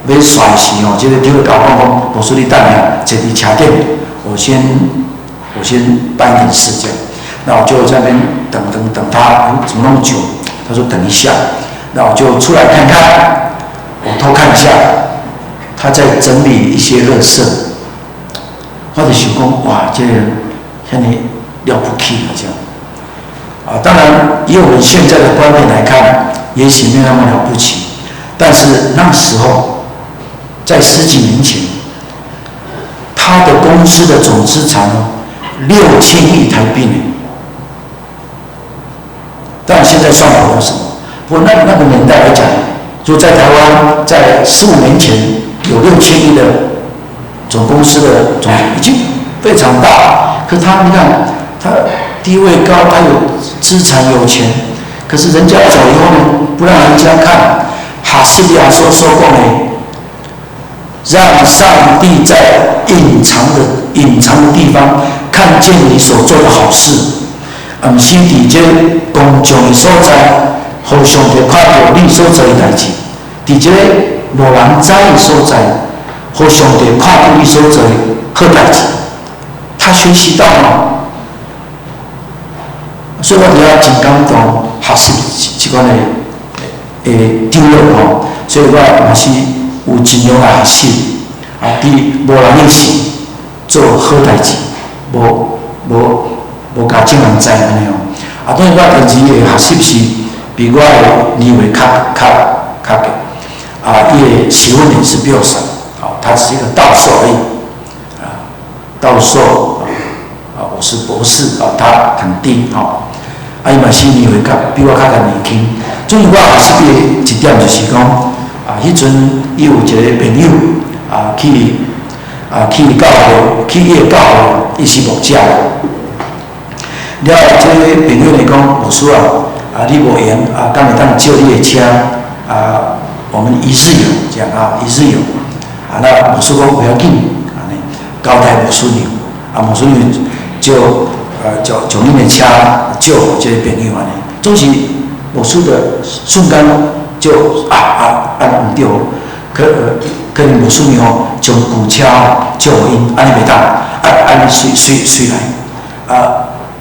欲煞時吼，這個長老共我講，牧師你等下坐佇車頂，我先辦點事這樣，那我就在那邊等等等他，怎麼那麼久？他說等一下，那我就出來看看，我偷看一下，他在整理一些垃圾，我就想講，哇，這個遐爾了不起啊，這樣，啊，當然以我們現在的觀念來看，也許沒有那麼了不起，但是那時候，在十幾年前，他的公司的總資產6000億台幣呢。但現在算不了什麼。不過那個年代來講，就在台灣，在15年前有六千億的總公司的總已經非常大。可是他你看，他地位高，他有資產有錢，可是人家走以後呢，不讓人家看。哈西利亞說過呢，讓上帝在隱藏的地方看見你所做的好事。毋是佇這公眾的所在，予上帝看著你所做的代誌；佇這個無人知的所在，予上帝看著你所做的好代誌。他學習到嗎？所以我佇遐真感動，學習這款的長老吼，所以我嘛是有盡量來學習，啊，佇無人的時做好代誌，無共眾人知按呢哦。啊，當然我第二个學習是比我的年歲較低，啊，伊的學問也是比較少，哦，他只是一個教授而已，啊，教授，啊，我是博士，啊，他很低，吼。啊，伊嘛是年歲較比我較較年輕。總之我學習的一點就是講，啊，彼陣伊有一個朋友啊去啊去教會，去伊个教會，伊是牧者。了後，這个朋友來講，牧師啊，啊，你無閒啊，敢會當借你的車啊？我們一日遊這樣啊，一日遊啊。那牧師講不要緊，按呢交代牧師娘，啊，牧師娘就將將恁的車借予這個朋友按呢。總是牧師的瞬間就啊啊啊毋對，可可能牧師娘吼將舊車借予𪜶，按呢袂當，啊按呢隨隨隨來啊。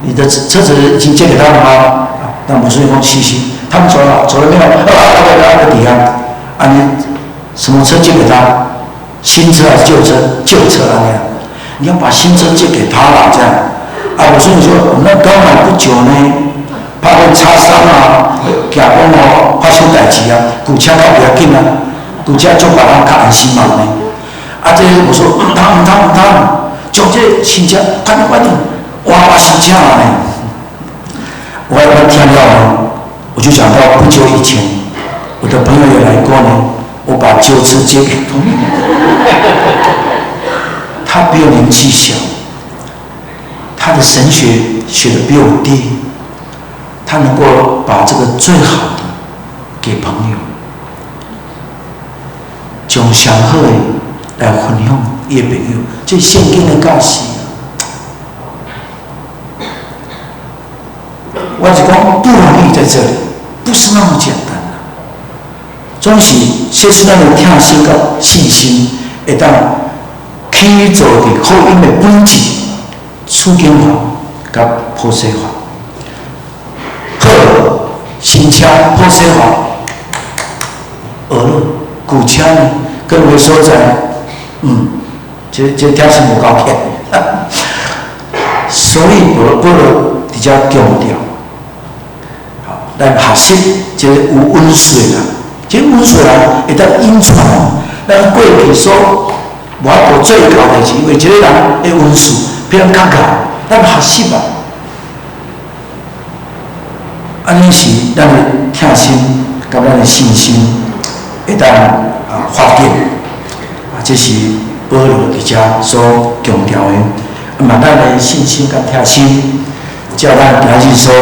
你的車子已經借給他們嗎？啊，那牧師娘講是是，他們走了，走了沒有？啊，在在底下，啊，你什麼車借給他？新車還是舊車？舊車啊，你要把新車借給他啦，這樣。啊，牧師娘說，我們剛買不久呢，怕會擦傷啊，驚講哦發生代誌啊，舊車較不要緊啊，舊車做別人較安心嘛呢。啊，這個我說毋通毋通毋通，將這新車快點快點。哇哇新車呢！我我聽了呢，我就想到不久以前，我的朋友也來過呢，我把舊車借給朋友，他比我年紀小，他的神學學得比我低，他能夠把這個最好的給朋友，將上好的來分享伊的朋友，這聖經的教示。我是講不容易在這裡，不是那麼簡單的。總是說是咱的疼惜佮信心，會當起做佇福音的本質，處境化佮普世化。好，新車普世化，學了舊車呢，閣有个所在，嗯，這這疼惜無夠強，所以保保羅佇遮強調。來學習這個有溫水的人，這個溫水人會當引出來。咱過去所無法度做到代誌，因為這個人的溫水比咱較𠢕，咱學習啊。按呢是咱的疼心佮咱的信心會當啊發展。啊，這是保羅佇遮所強調的。啊嘛，咱的信心佮疼心，照咱今日所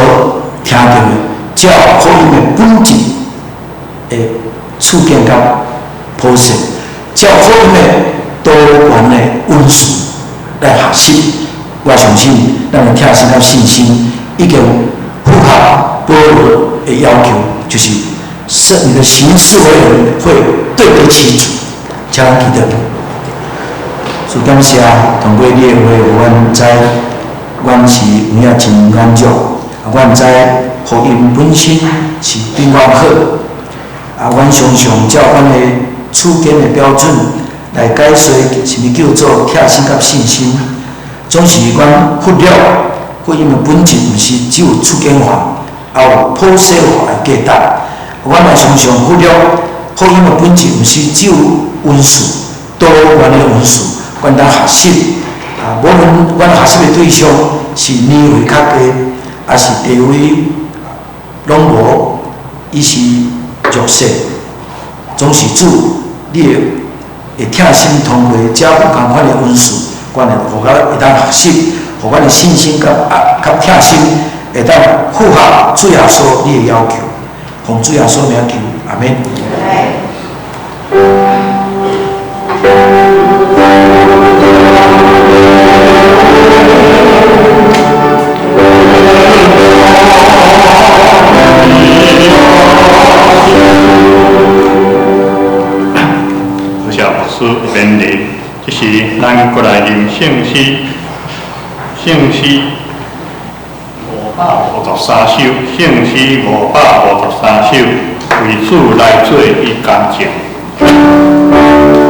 聽著的。照福音的本質的處境佮普世，照福音的多元的恩賜來學習，我相信咱的疼惜佮信心已經符合保羅的要求，就是是你的行事為人會對得起主。請咱祈禱，主感謝通過你的話，予阮知，阮是有影真軟弱，啊，阮知。福音本身是比阮好，啊，阮常常照阮的處境的標準來解說啥物叫做疼惜佮信心，總是阮忽略福音的本質，毋是只有處境化，也有普世化的價值。阮嘛常常忽略福音的本質，毋是只有恩賜，多元的恩賜，阮當學習。啊，無論阮學習的對象是年歲較低，還是地位攏無，伊是弱勢，總是主，你會會疼心通過這無仝款的恩賜，阮會予咱會當學習，予阮的信心佮啊佮疼心會當符合主耶穌你的要求，奉主耶穌名求，阿們。勉勵，這是咱過來念聖詩，聖詩553首，聖詩553首，為主來做伊乾淨。Thank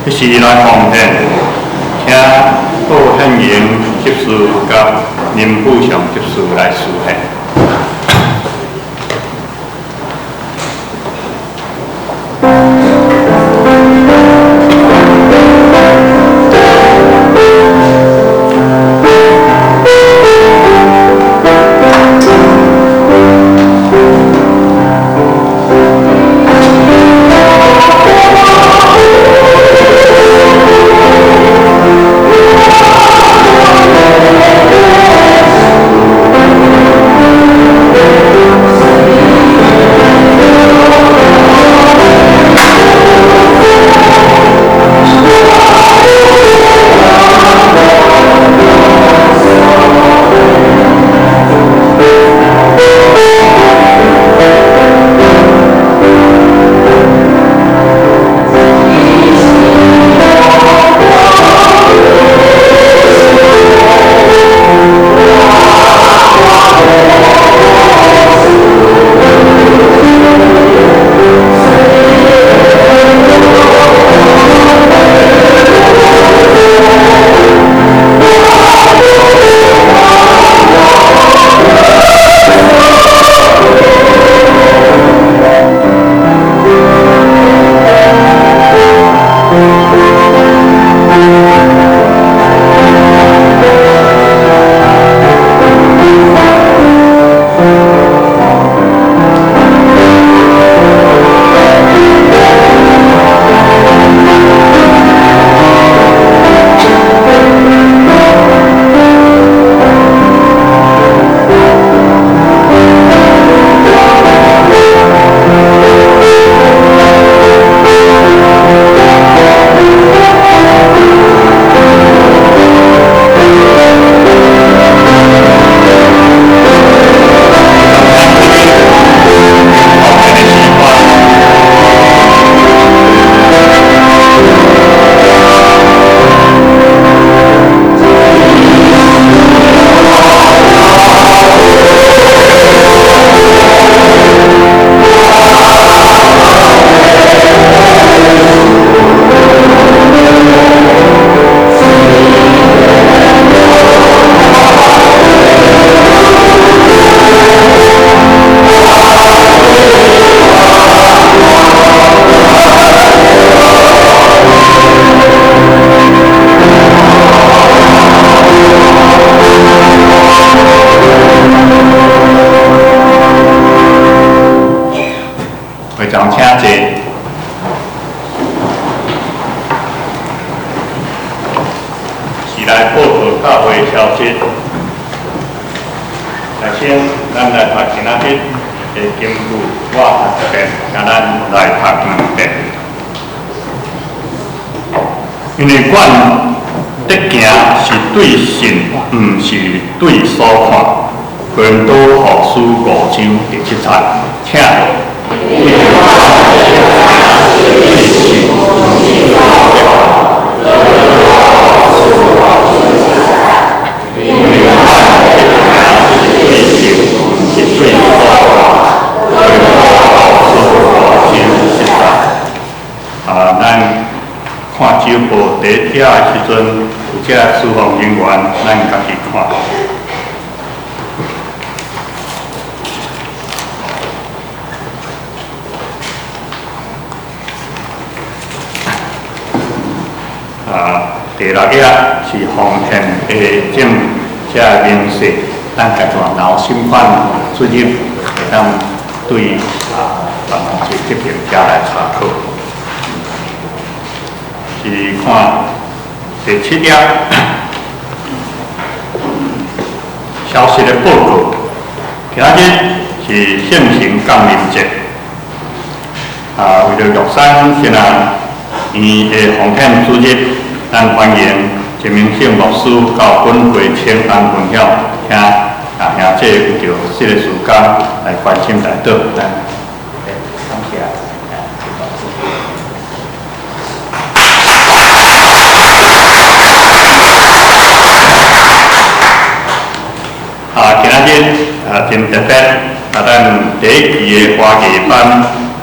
彼時來奉獻，請杜憲榮執事佮林富祥執事來司獻。會長請坐。是來報告教會消息。首先，咱來讀今仔日的經句，我讀一遍，共咱來讀兩遍。因為阮得行是對信，毋是對所看。哥林多後書5章第7節，請。啊，咱看周報佇遐的時陣，有這事奉人員，咱家己看。啊，第六頁是奉獻的證這明細，咱家己若有心款出入，會當對啊辦公室這邊遮來查考。是看第7頁消息的報告，今仔日是聖神降臨節。啊，為著玉山聖人伊的奉獻主日，咱歡迎陳明勝牧師到本會請安分享，請啊兄弟有著這個時間來關心來倒，咱感謝。啊，今仔日啊，真特別，啊，咱第一期的華藝班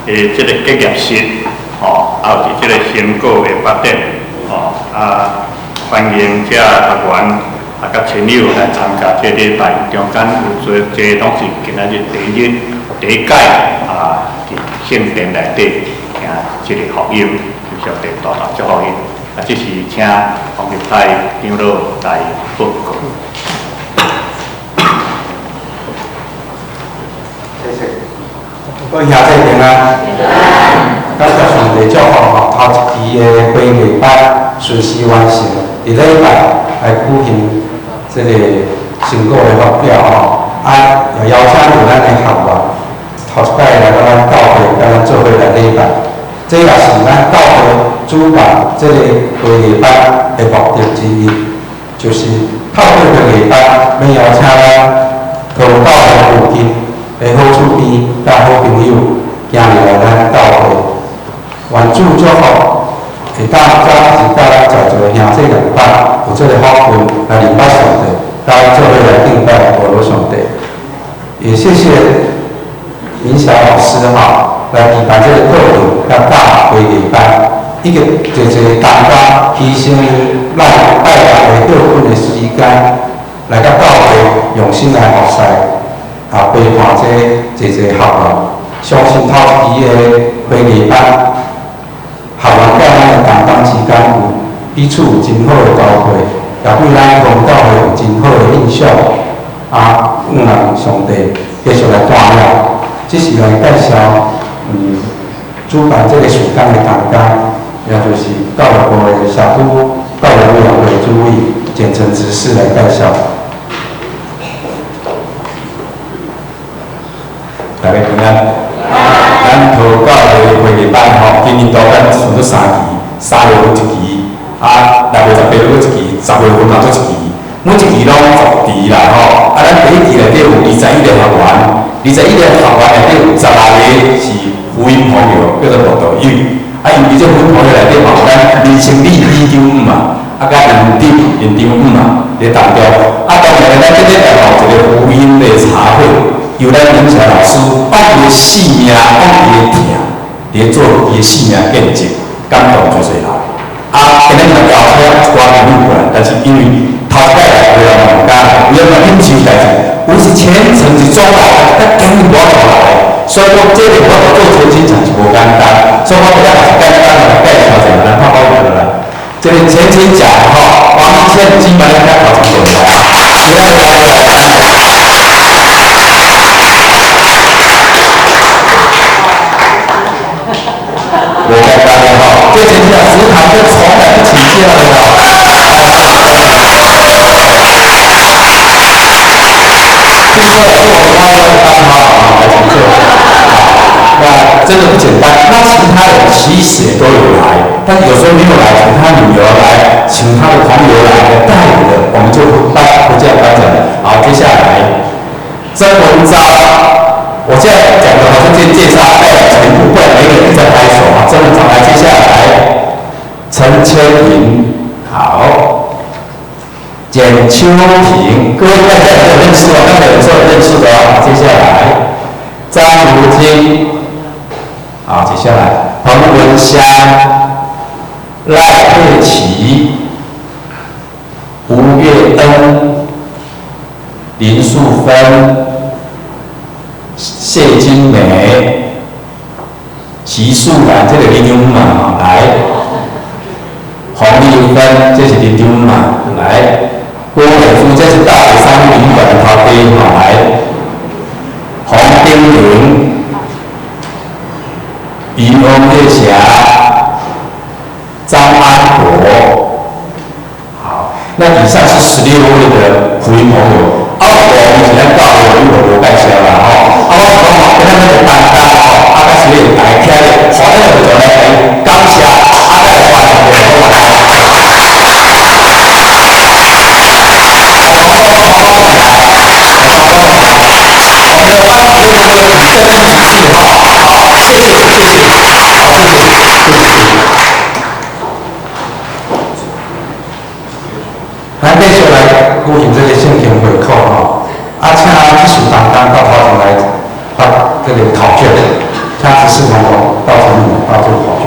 的這個結業式，吼，啊，有這個成果的發展，啊，歡迎遮學員啊，佮親友來參加這禮拜，中間有濟濟攏是今仔日第一第一屆啊，佇聖殿內底聽這個福音，求上帝大大祝福𪜶。啊，這是請黃立泰長老來報告。謝謝。各位兄弟平安。感謝上帝祝福吼，頭一期的花藝班順時完成，佇禮拜來舉行這個成果的發表吼。啊，也邀請著咱的學員頭一擺來到咱教會，佮咱做伙來禮拜。這也是咱教會主辦這個花藝班的目的之一，就是透過花藝班，欲邀請咱桃教會附近的好厝邊佮好朋友，行入來咱教會。願主祝福，會當早日佮咱在座的兄弟兩班有這個福分來認捌上帝，佮咱做伙來敬拜阿羅上帝。也謝謝明霞老師哈，來舉辦這個課程，佮教花藝班，以及濟濟同工犧牲咱拜六的歇睏的時間，來到教會用心來服侍，啊陪伴這濟濟學員。相信頭一期的花藝班，學員佮咱的同工之間有彼此有真好的交會，也對咱公教會有真好的印象。啊，望上帝繼續來帶領。這是來介紹，主辦這個事工的同工，也就是教育部的社區教育委員會主委簡陳執事來介紹。大家平安。咱桃教會花藝班吼，今年度咱剩咗三期，3月份一期，啊6月18日閣一期，10月份嘛閣一期，每一期攏10期啦吼。啊，咱第一期內底有21個學員，21個學員內底有16個是福音朋友，叫做慕道友。啊，因為這福音朋友內底嘛有咱林勝利李長嘛，啊，佮林長林長嘛，佇當中。啊，當然咱這禮拜吼有一個福音的茶會。由咱林霞老師放伊的性命，放伊的疼，佇咧做伊的性命見證，感動足濟人。啊，今日嘛邀請一寡朋友過來，但是因為頭一擺來，有人嘛毋敢來，有人嘛忍受代誌，有是虔誠是裝來，但今日無法度來，所以講這個我做全真場是無簡單，所以我今日也是簡單來介紹一下，來拍廣告來。這個全真講吼，王一倩基本上頭前就來，來來來。無簡單的吼，這前提啊，食堂就從來不請假的吼。聽說來做我們班哈，來請坐。那真的不簡單。那其他人其實也都有來，但有時候沒有來，請他女兒來，請他的朋友來帶的，我們就不不這樣頒獎。好，接下來曾文昭。我現在講的好像介紹帶全部，不然每個人在拍手啊。曾文昭來，接下來陳千瑩，好，簡秋萍，各位大家有認識哦，剛才有時候認識的哦。接下來張如晶，好，接下來彭文香、賴佩琪、吳月恩、林素芬。謝金梅、徐素蘭，這個林長嘛，來；洪麗芬，這是林長嘛，來；郭美珠，這是大學三旅館的頭家嘛，來；洪丁玲、余翁月霞、張安國，好，那以上是16位的福音朋友。啊，我是咱教會有無介紹啦，吼。啊，我是講吼，今仔日就簡單吼，啊，甲是咧大家徛咧，歡喜就來感謝，啊，再來歡迎就好啦。我們的班主任這個儀式哈，好，謝謝，謝謝，好，謝謝，謝謝。咱繼續來舉行這個聖經會考吼，啊，請執事同工到頭前來發這個考卷，請執事同工到前面發這個考卷。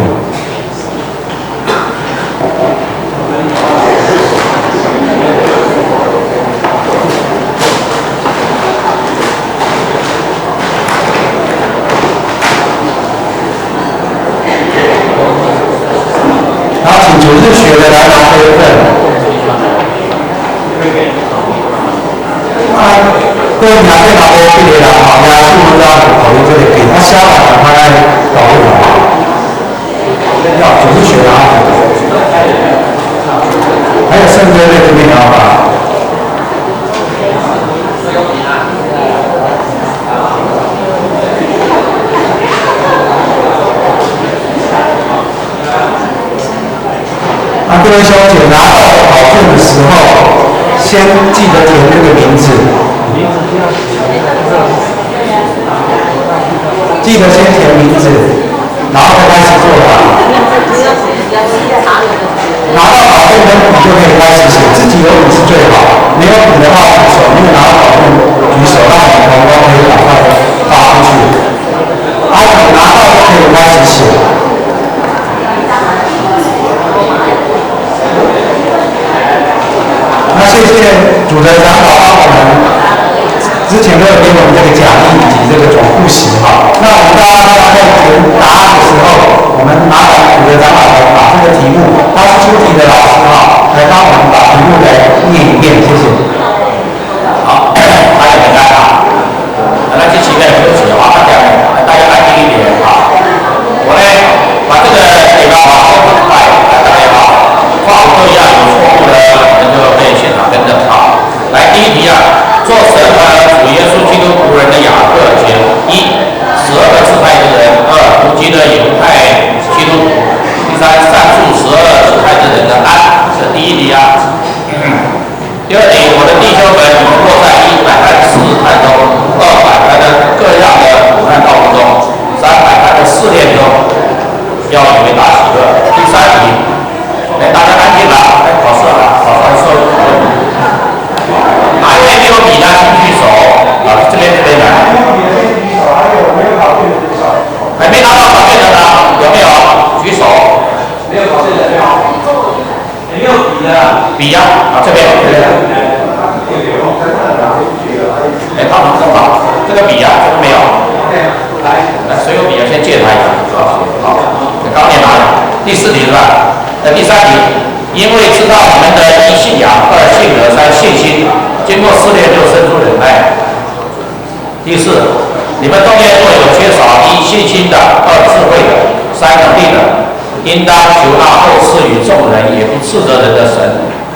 日学的來拿這一份。啊，各位兄弟嘛無筆的啦，吼，耶穌阮兜考慮這個筆，啊，寫完趕快來導入來。要主日學啊，還有聖歌在這邊好吧？啊，各位小姐拿到考卷的時候，先記得填這個名字，記得先填名字，然後再開始作答。拿到考卷跟筆就可以開始寫，自己有筆是最好，沒有筆的話舉手，沒有拿到考卷舉手，讓我們同工可以趕快發出去。啊，有拿到就可以開始寫。那謝謝主的長老幫我們之前都有給我們這個講義以及這個總複習哈。那我們大家在填答案的時候，我們麻煩主的長老來把這個題目，他是出題的老師哈，來幫我們把題目來念一遍，謝謝。好，大家平安啊！那這期呢，對不起啊，大家安靜一點啊。我呢，把這個簡單啊，說很快，大家好，話語都一樣，有錯誤的我們就可以現場更正啊。來，第一題啊，做神和主耶穌基督僕人的雅各寫一12個支派之人，二獨居的猶太基督徒，第三善處12支派之人的安，這是第一題啊。第二題，我的弟兄們，你們若在一百般試探中，二百般的各樣的苦難道路中，三百般的試煉中，要以為大喜樂。第三題，哎，大家安靜了，來考試了，考試說討論。哪一位沒有筆的，請舉手。啊，這邊這邊來。還沒拿到考卷的呢，有沒有？舉手。沒有考卷的沒有。沒有筆的。筆呀，啊這邊。哎，他們正好，這個筆呀，這個沒有。來，來，誰有筆啊？先借他一個。好，好，剛念哪裡？第四題是吧？第三題，因為知道你們的一信仰、二信德、三信心，經過試煉就生出忍耐。第四，你們中間若有缺少一信心的、二智慧的、三能力的，應當求那後賜與眾人也不斥責人的神，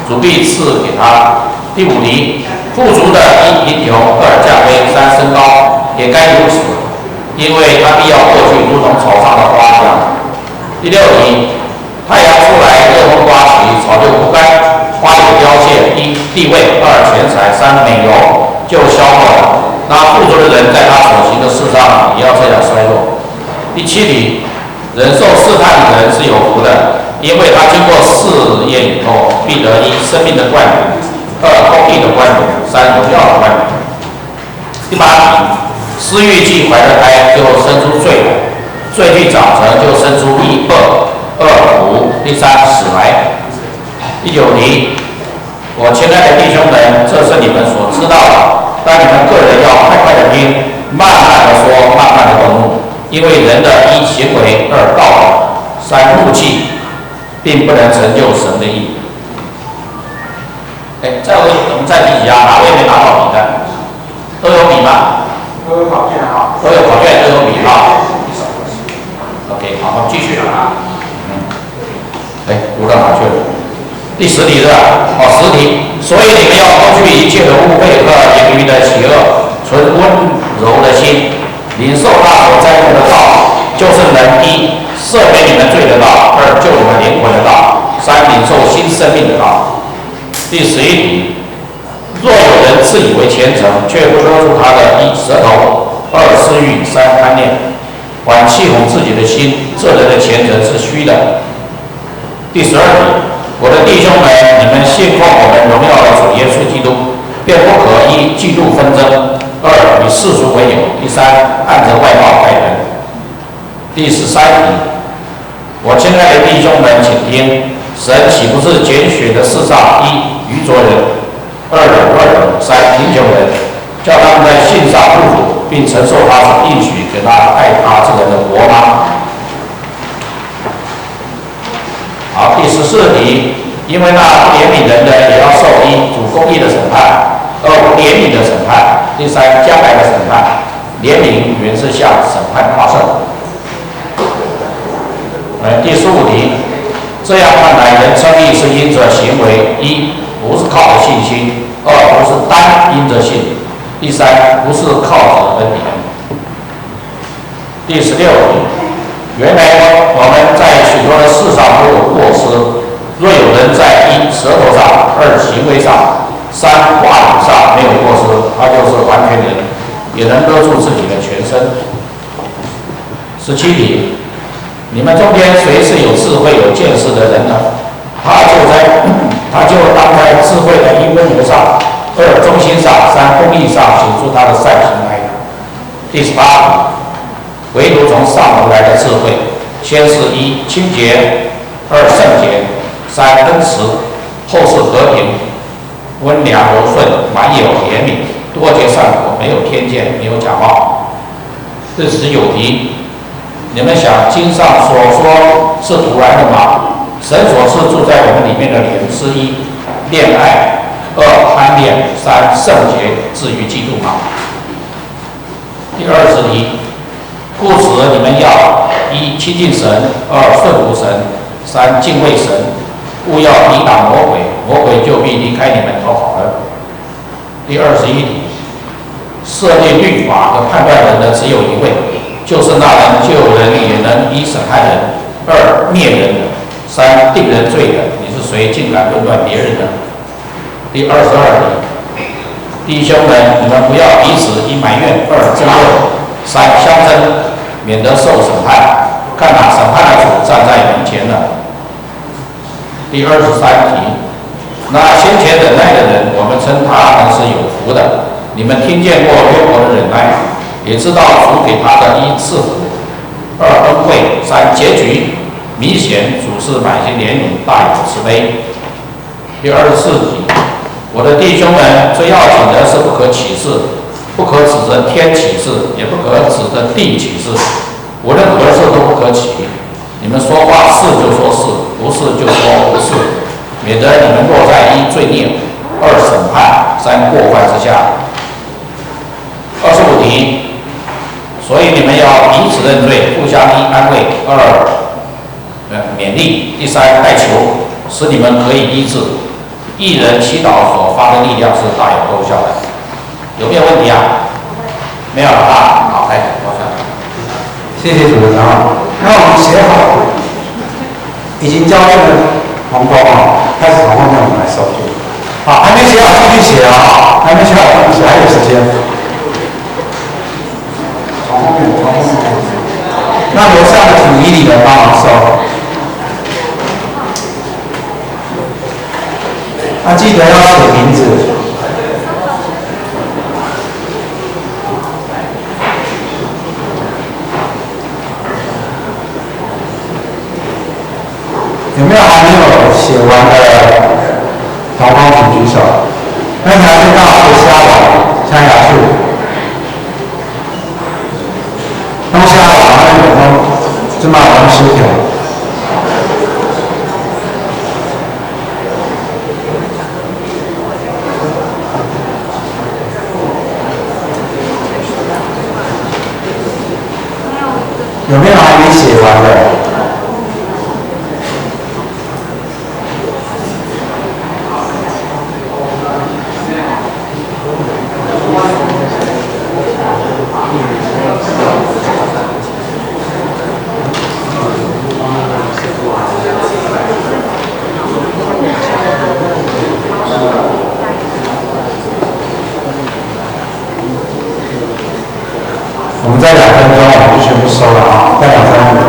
主必賜給他。第五題，富足的一貧窮，二價卑，三升高，也該如此，因為他必要過去，如同草上的花一樣。第六題，太陽出來，熱風颳起，草就枯乾，花也凋謝。一地位，二錢財，三美容，就消沒了。那富足的人在他所行的事上也要這樣衰落。第七題，忍受試探的人是有福的，因為他經過試驗以後，必得一生命的冠冕，二公義的冠冕，三榮耀的冠冕。第八題，私欲既懷了胎，就生出罪來；罪既長成，就生出一惡、二苦、第三死來。第九題，我親愛的弟兄們，這是你們所知道的，但你們個人要快快的聽，慢慢的說，慢慢的動怒，因為人的一行為，二道德，三怒氣，並不能成就神的義。哎，再問我們再提一下，哪位沒拿到筆的？都有筆嗎？都有考卷啊。都有考卷，都有筆哈。OK，好，我們繼續啊。哎，讀到哪去了？第十題是吧？哦，十題。所以你們要脫去一切的污穢和盈餘的邪惡，存溫柔的心，領受他所栽種的道，就是能一赦免你們罪的道，二救你們靈魂的道，三領受新生命的道。第11題，若有人自以為虔誠，卻不勒住他的一舌頭，二私欲，三貪念，反欺哄自己的心，這人的虔誠是虛的。第12題，我的弟兄們，你們信奉我們榮耀的主耶穌基督，便不可一嫉妒紛爭，二以世俗為友，第三按着外貌待人。第13題，我親愛的弟兄們，請聽，神豈不是揀選的世上一愚拙人，二軟弱人，三貧窮人，叫他們在信上富足，並承受他所應許給他愛他之人的國嗎？好，好，第十四题，因为那不怜悯人的也要受一主公义的审判，二怜悯的审判，第三将来的审判。怜悯原是向审判夸胜。第十五题，这样看来，人称义是因着行为：一不是靠着信心；二不是单因着信；第三不是靠着恩典。第十六题，原来我们在许多的事上都有过失。若有人在一舌头上、二行为上、三话语上没有过失，他就是完全人，也能勒住自己的全身。十七题，你们中间谁是有智慧、有见识的人呢？他就当在智慧的一温柔上、二忠心上、三公义上显出他的善行来。第十八题，唯独从上头来的智慧，先是一清洁，二圣洁，三恩慈，后是和平、温良柔顺，满有怜悯，多结善果，没有偏见，没有假冒。第十九题，你们想经上所说是徒然的吗？神所赐住在我们里面的灵是一恋爱，二贪恋，三圣洁，至于嫉妒吗？第二十题，故此你们要一亲近神，二顺服神，三敬畏神，务要抵挡魔鬼，魔鬼就必离开你们逃跑了。第二十一题，设立律法和判断人的只有一位，就是那能救人也能一审判人，二灭人的，三定人罪的。你是谁，竟敢论断别人呢？第二十二题，弟兄们，你们不要彼此一埋怨，二争论，三相争，免得受审判。看哪，审判的主站在门前了。第二十三题，那先前忍耐的人，我们称他们是有福的。你们听见过约伯的忍耐，也知道主给他的一赐福，二恩惠，三结局。明显主是满心怜悯，大有慈悲。第二十四题，我的弟兄们，最要紧的是不可起誓，不可指着天起誓，也不可指着地起誓，无论何事都不可起。你们说话是就说是，不是就说不是，免得你们落在一罪孽、二审判、三过犯之下。二十五题，所以你们要彼此认罪，互相一安慰，二勉励，第三代求，使你们可以医治。一人祈祷所发的力量是大有功效的。有没有问题啊？没有了啊。好，来，我想。谢谢主持人啊。那我们写好，已经交卷的同工啊，开始从后面我们来收卷。好，还没写好继续写啊，还没写好继续写，还有时间。从后面，从后面。那楼下的请伊里人帮忙收。那记得要写名字。有没有还没有写完的同工请举手。那你还是到虾网、虾雅树，东虾网那边有这么红石条。有没有还没写完的？我们再2分钟，我们就全部收了啊！再2、3分钟。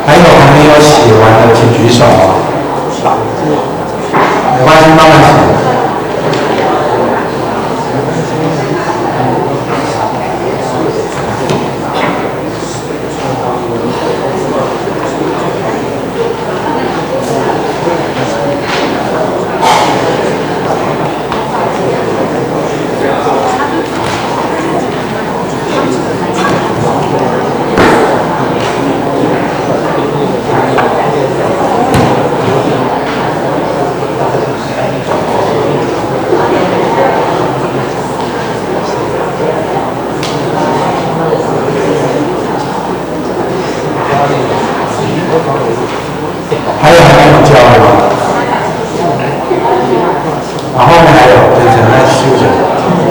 还有还没有写完的，请举手啊！還有天菜，來師傅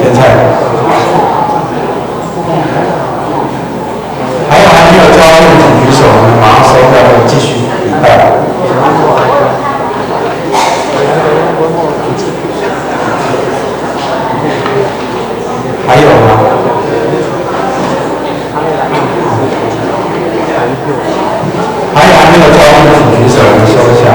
天菜，還有還沒有交的請舉手，我們馬上收掉，繼續禮拜。還有嗎？還有還沒有交的請舉手，我們收一下。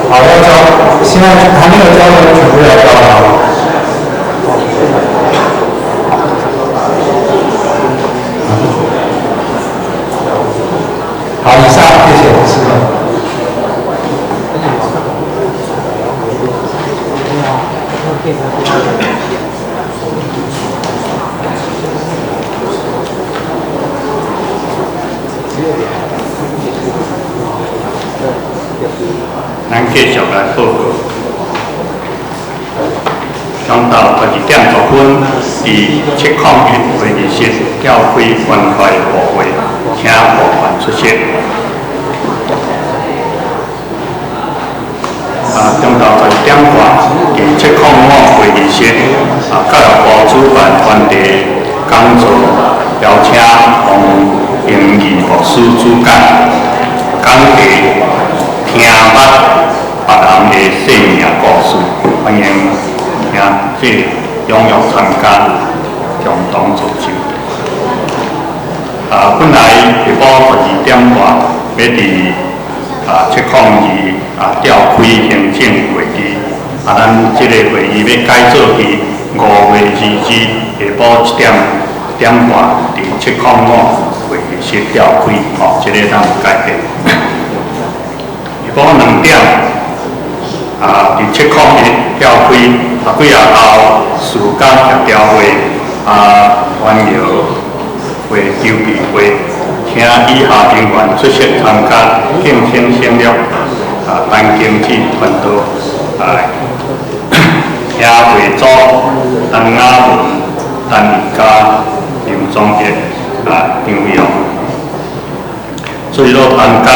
好，要交，現在還沒有交的全部要交好。好，以上，謝謝，師傅。咱繼續來報告。中晝12點10分，佇701會議室召開關懷部會，請部員出席。中晝12點半，佇705會議室，教育部主辦團體講座，邀請王英義牧師主講，講題聽捌別人的生命故事，歡迎兄弟踴躍參加，共同造就。本來下晡12點半欲佇702召開行政會議，咱這個會議欲改做佇5月22下晡1點半佇705會議室召開，吼，這個咱有改變。下晡2點，佇701召開幾仔後事工協調會，歡迎會籌備會，請以下人員出席參加，敬請省略。陳經濟傳道，兄會組陳雅文、陳义嘉、林宗义、張勇，水路專家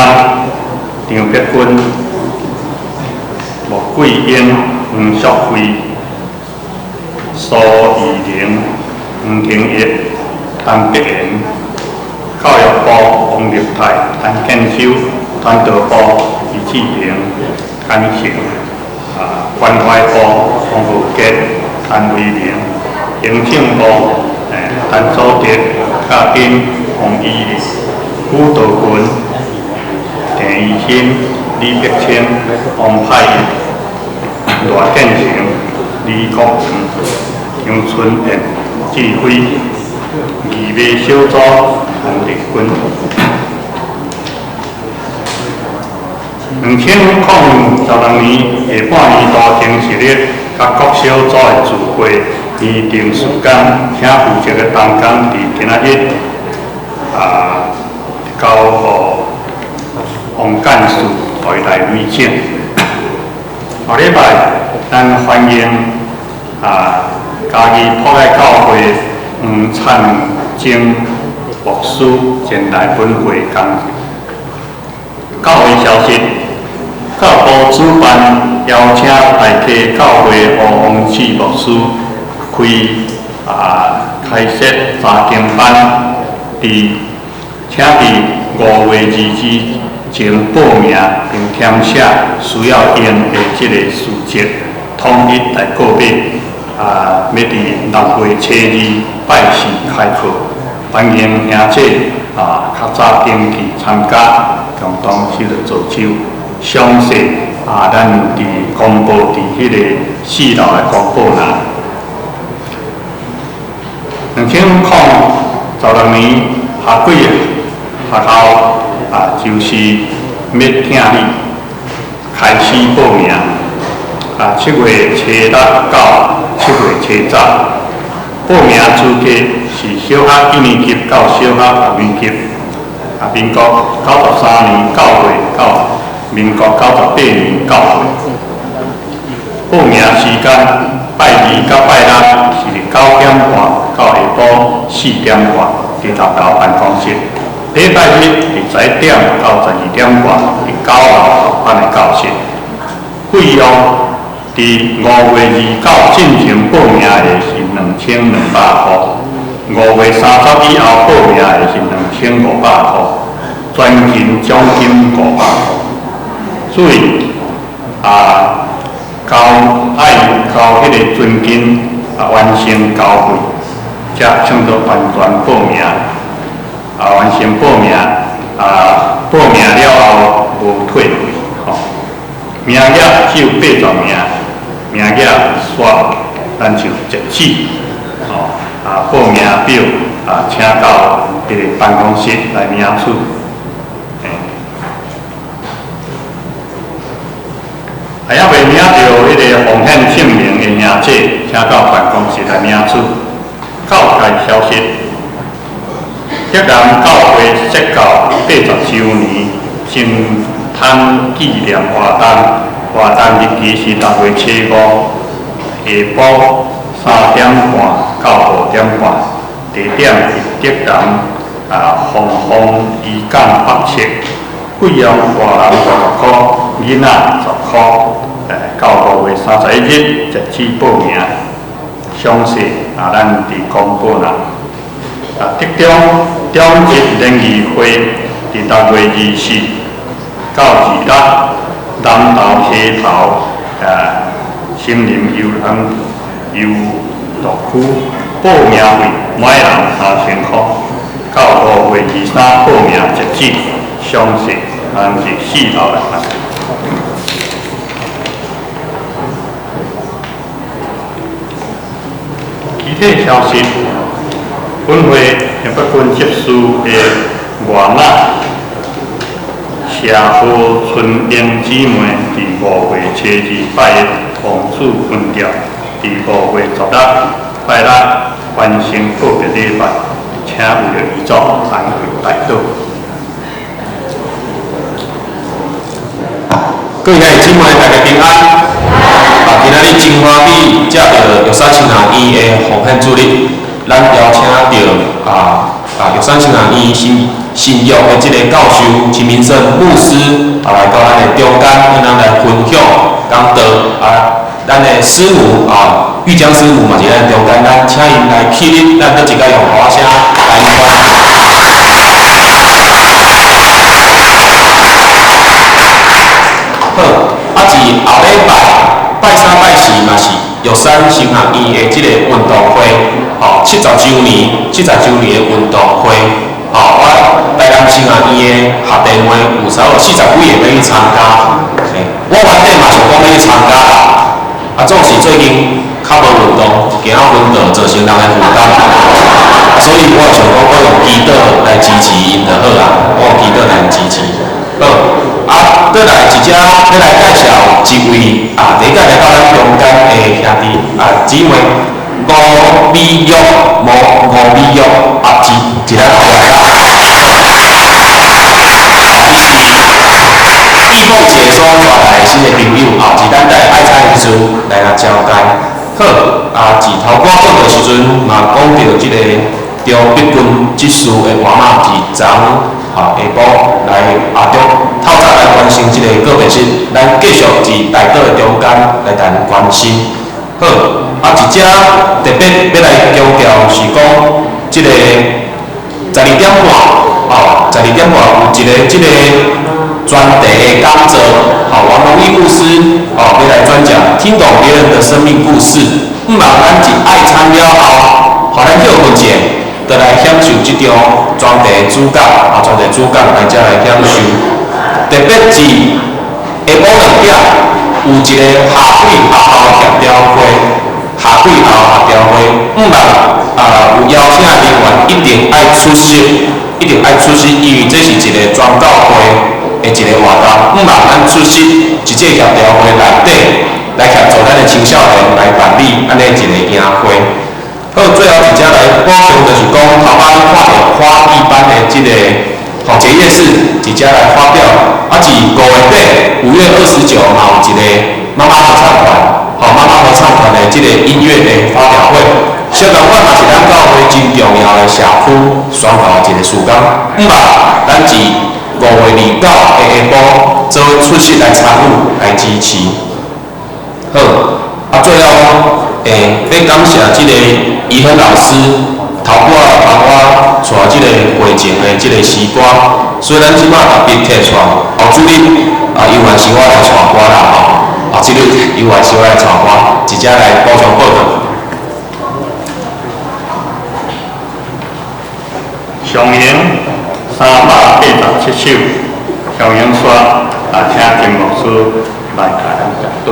張碧君、莫桂英、黃淑慧、蘇玉玲、黃廷玉、陳碧賢、教育部王立泰、陳建修、傳道部李志平、簡成、關懷部王浩傑、陳維明、行政部陳祖德、嘉賓黃怡、古道群、鄭怡欣、李碧清、王派一、賴建成、李國文、楊春燕、志輝、義賣小組洪立軍。2016年下半年度正式日，佮各小組的聚會擬定時間，請負責的同工佇今仔日交予王幹事，予伊來累整。後禮拜，咱歡迎嘉義博愛教會黃燦貞牧師前來本會講。教會消息，教部主辦邀請大溪教會胡王志牧師開設查經班，請佇5月22前報名並填寫需要用的這個書籍，統一來購買。欲佇6月初2拜四開課，歡迎兄弟較早登記參加，共同去做手。詳細咱佇公布佇彼個4樓的公布欄。2016年夏季學校就是欲聽你開始報名。7月初6到7月初10，報名資格是小學一年級到小學6年級。民國93年9月到民國98年教會。報名時間拜二佮拜六是9點半到下晡4點半，佇頭樓辦公室。禮拜日佇11點到12點半，佇9樓後班的教室。費用佇5月29進前報名的是2200箍，5月30以後報名的是2500箍，全勤獎金500箍。所以啊，交愛交彼个尊金啊，完成交費，才稱做完全報名。啊，完成報名啊，報名了後無退費吼。名額只有80名，名額煞咱就截止吼。啊，報名表啊，請到彼个辦公室來領取。啊，猶未領著彼个奉獻證明的兄姐，請到辦公室來領取。教界消息，德南教會設教80週年聖誕紀念活動，活動日期是6月7日下晡3點半到5點半，地點佇德南啊鳳凰漁港北側，費用大人20箍，囡仔10箍。到5月31日截止報名，詳細啊，咱佇公告啦。啊，德中中日聯誼會佇6月24到26，南投溪頭森林遊覽遊樂區報名費每人3000箍，到5月23報名截止，詳細咱佇4樓來看。其他消息，本會葉北君執事的外媽謝何春英姊妹，佇5月7日拜一王子分掉，佇5月16拜六完成告別禮拜，請為著遺囑安慰代禱。各位兄弟姊妹，大家平安。啊，今仔日真歡喜，藉著玉山神學院的奉獻主日，咱邀請著玉山神學院新約的這个教授陳明勝牧師啊，來到咱的中間，跟咱來分享講道啊。咱的師母啊，玉江師母嘛佇咱中間，咱請𪜶來起立，咱閣一擺用鼓聲來歡迎。好，啊，佇後禮拜拜三拜四嘛是玉山神學院的這个運動會，吼，70週年的運動會，吼，我台南神學院的學弟妹有差不多40幾个欲去參加，我原底嘛想講欲去參加啦，啊，總是最近較無運動，驚昏倒造成人的負擔，所以我想講，我用祈禱來支持𪜶就好啦，我用祈禱來支持。好，啊，閣來一隻，欲來介紹一位啊，第一擺來到咱中間的兄弟啊姊妹吳美玉，吳美玉啊，一個後來啦。伊是玉鳳姐所帶來的新的朋友啊，是咱在愛餐的時陣來來招待。好，啊，自頭拄講的時陣嘛，講著這个張碧君執事的外媽是昨下晡來啊中透早來完成這个告別式，咱繼續佇代禱的中間來談關心。好，啊，一隻特別欲來強調是講，這个12點半，哦，12點半有一個這个專題的講座，吼，王榮義牧師，哦，欲來專講，聽懂別人的生命故事。毋茫咱一愛餐了後，予咱歇睏者，就來享受這場專題主講，啊，專題主講來遮來享受。特別是下晡2點有一个下季學校協調會，下季學校協調會，毋茫啊有邀請的人員一定愛出席，一定愛出席，因為這是一個全教會的一個活動。毋茫咱出席佇這個協調會內底，來協助咱的青少年來辦理按呢一個營會。好，最後一隻來補充，就是講頭擺你看著花藝班的這个吼，一个夜市伫遮来发表。啊，伫5月底，5月29嘛有一个妈妈合唱团，吼，妈妈合唱团的这个音乐的发表会。小共款嘛是咱教会真重要的社区宣教的一个时间。毋吧，咱伫5月29的下晡，做伙出席来参与来支持。好，啊，最后，要感谢这个怡恒老师，头拄仔帮我带这个会前的这个诗歌，所以咱这摆特别提出来，哦，主日啊，犹原是我来带歌啦吼，啊，这日犹原是我来带歌，直接来补充报道。上行387首，上行说啊，请金牧师来共咱讲道。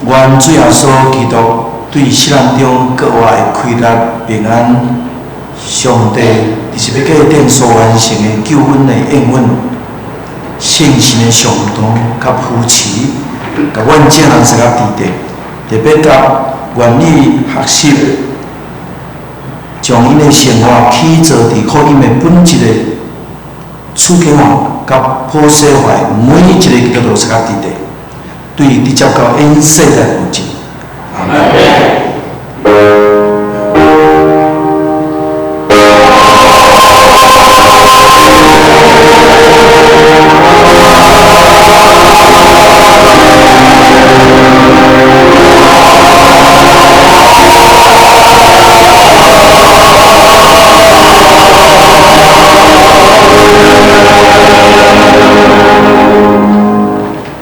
愿主耶稣基督对世人中格外的开力平安，上帝伫十字架顶所完成的救恩的应允，圣神的上同佮扶持，共阮众人相佮伫地，特别佮愿意学习，将𪜶的生活起造伫福音的本质的处境佮普世化每一个基督徒相佮伫地。对直接到永世来无尽。阿门。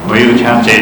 没有请坐。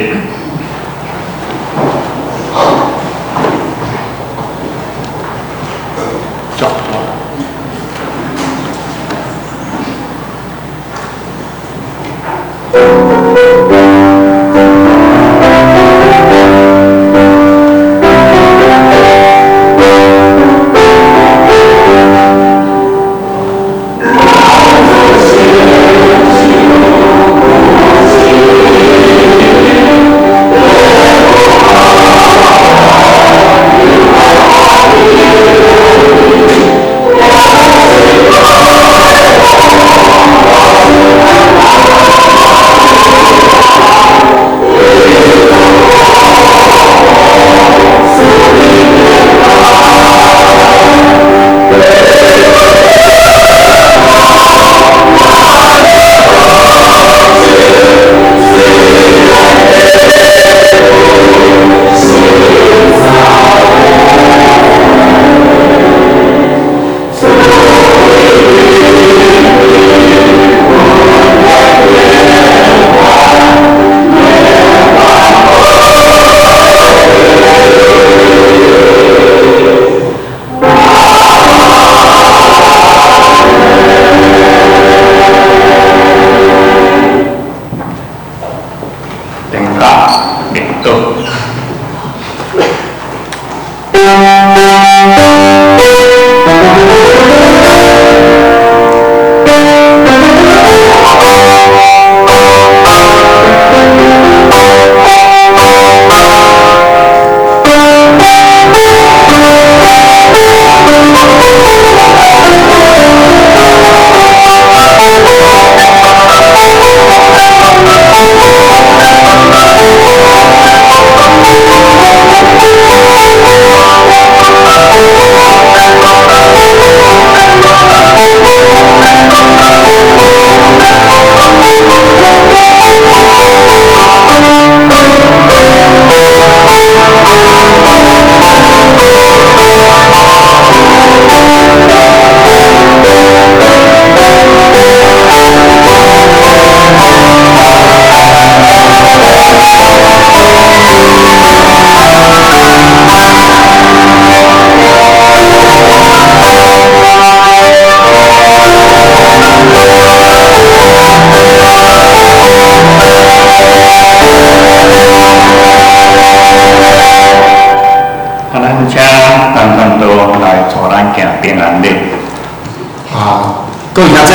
啊，各位兄弟，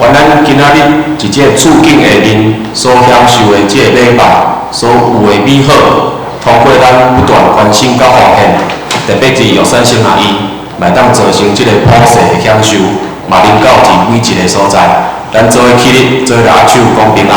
願咱今仔日佇這個處境下面所享受的這個禮拜，所有的美好，通過咱不斷關心佮奉獻，特別是玉山神學院，嘛會當造成這個普世的享受，嘛臨到佇每一個所在。咱做伙起立，做伙來握手講平安。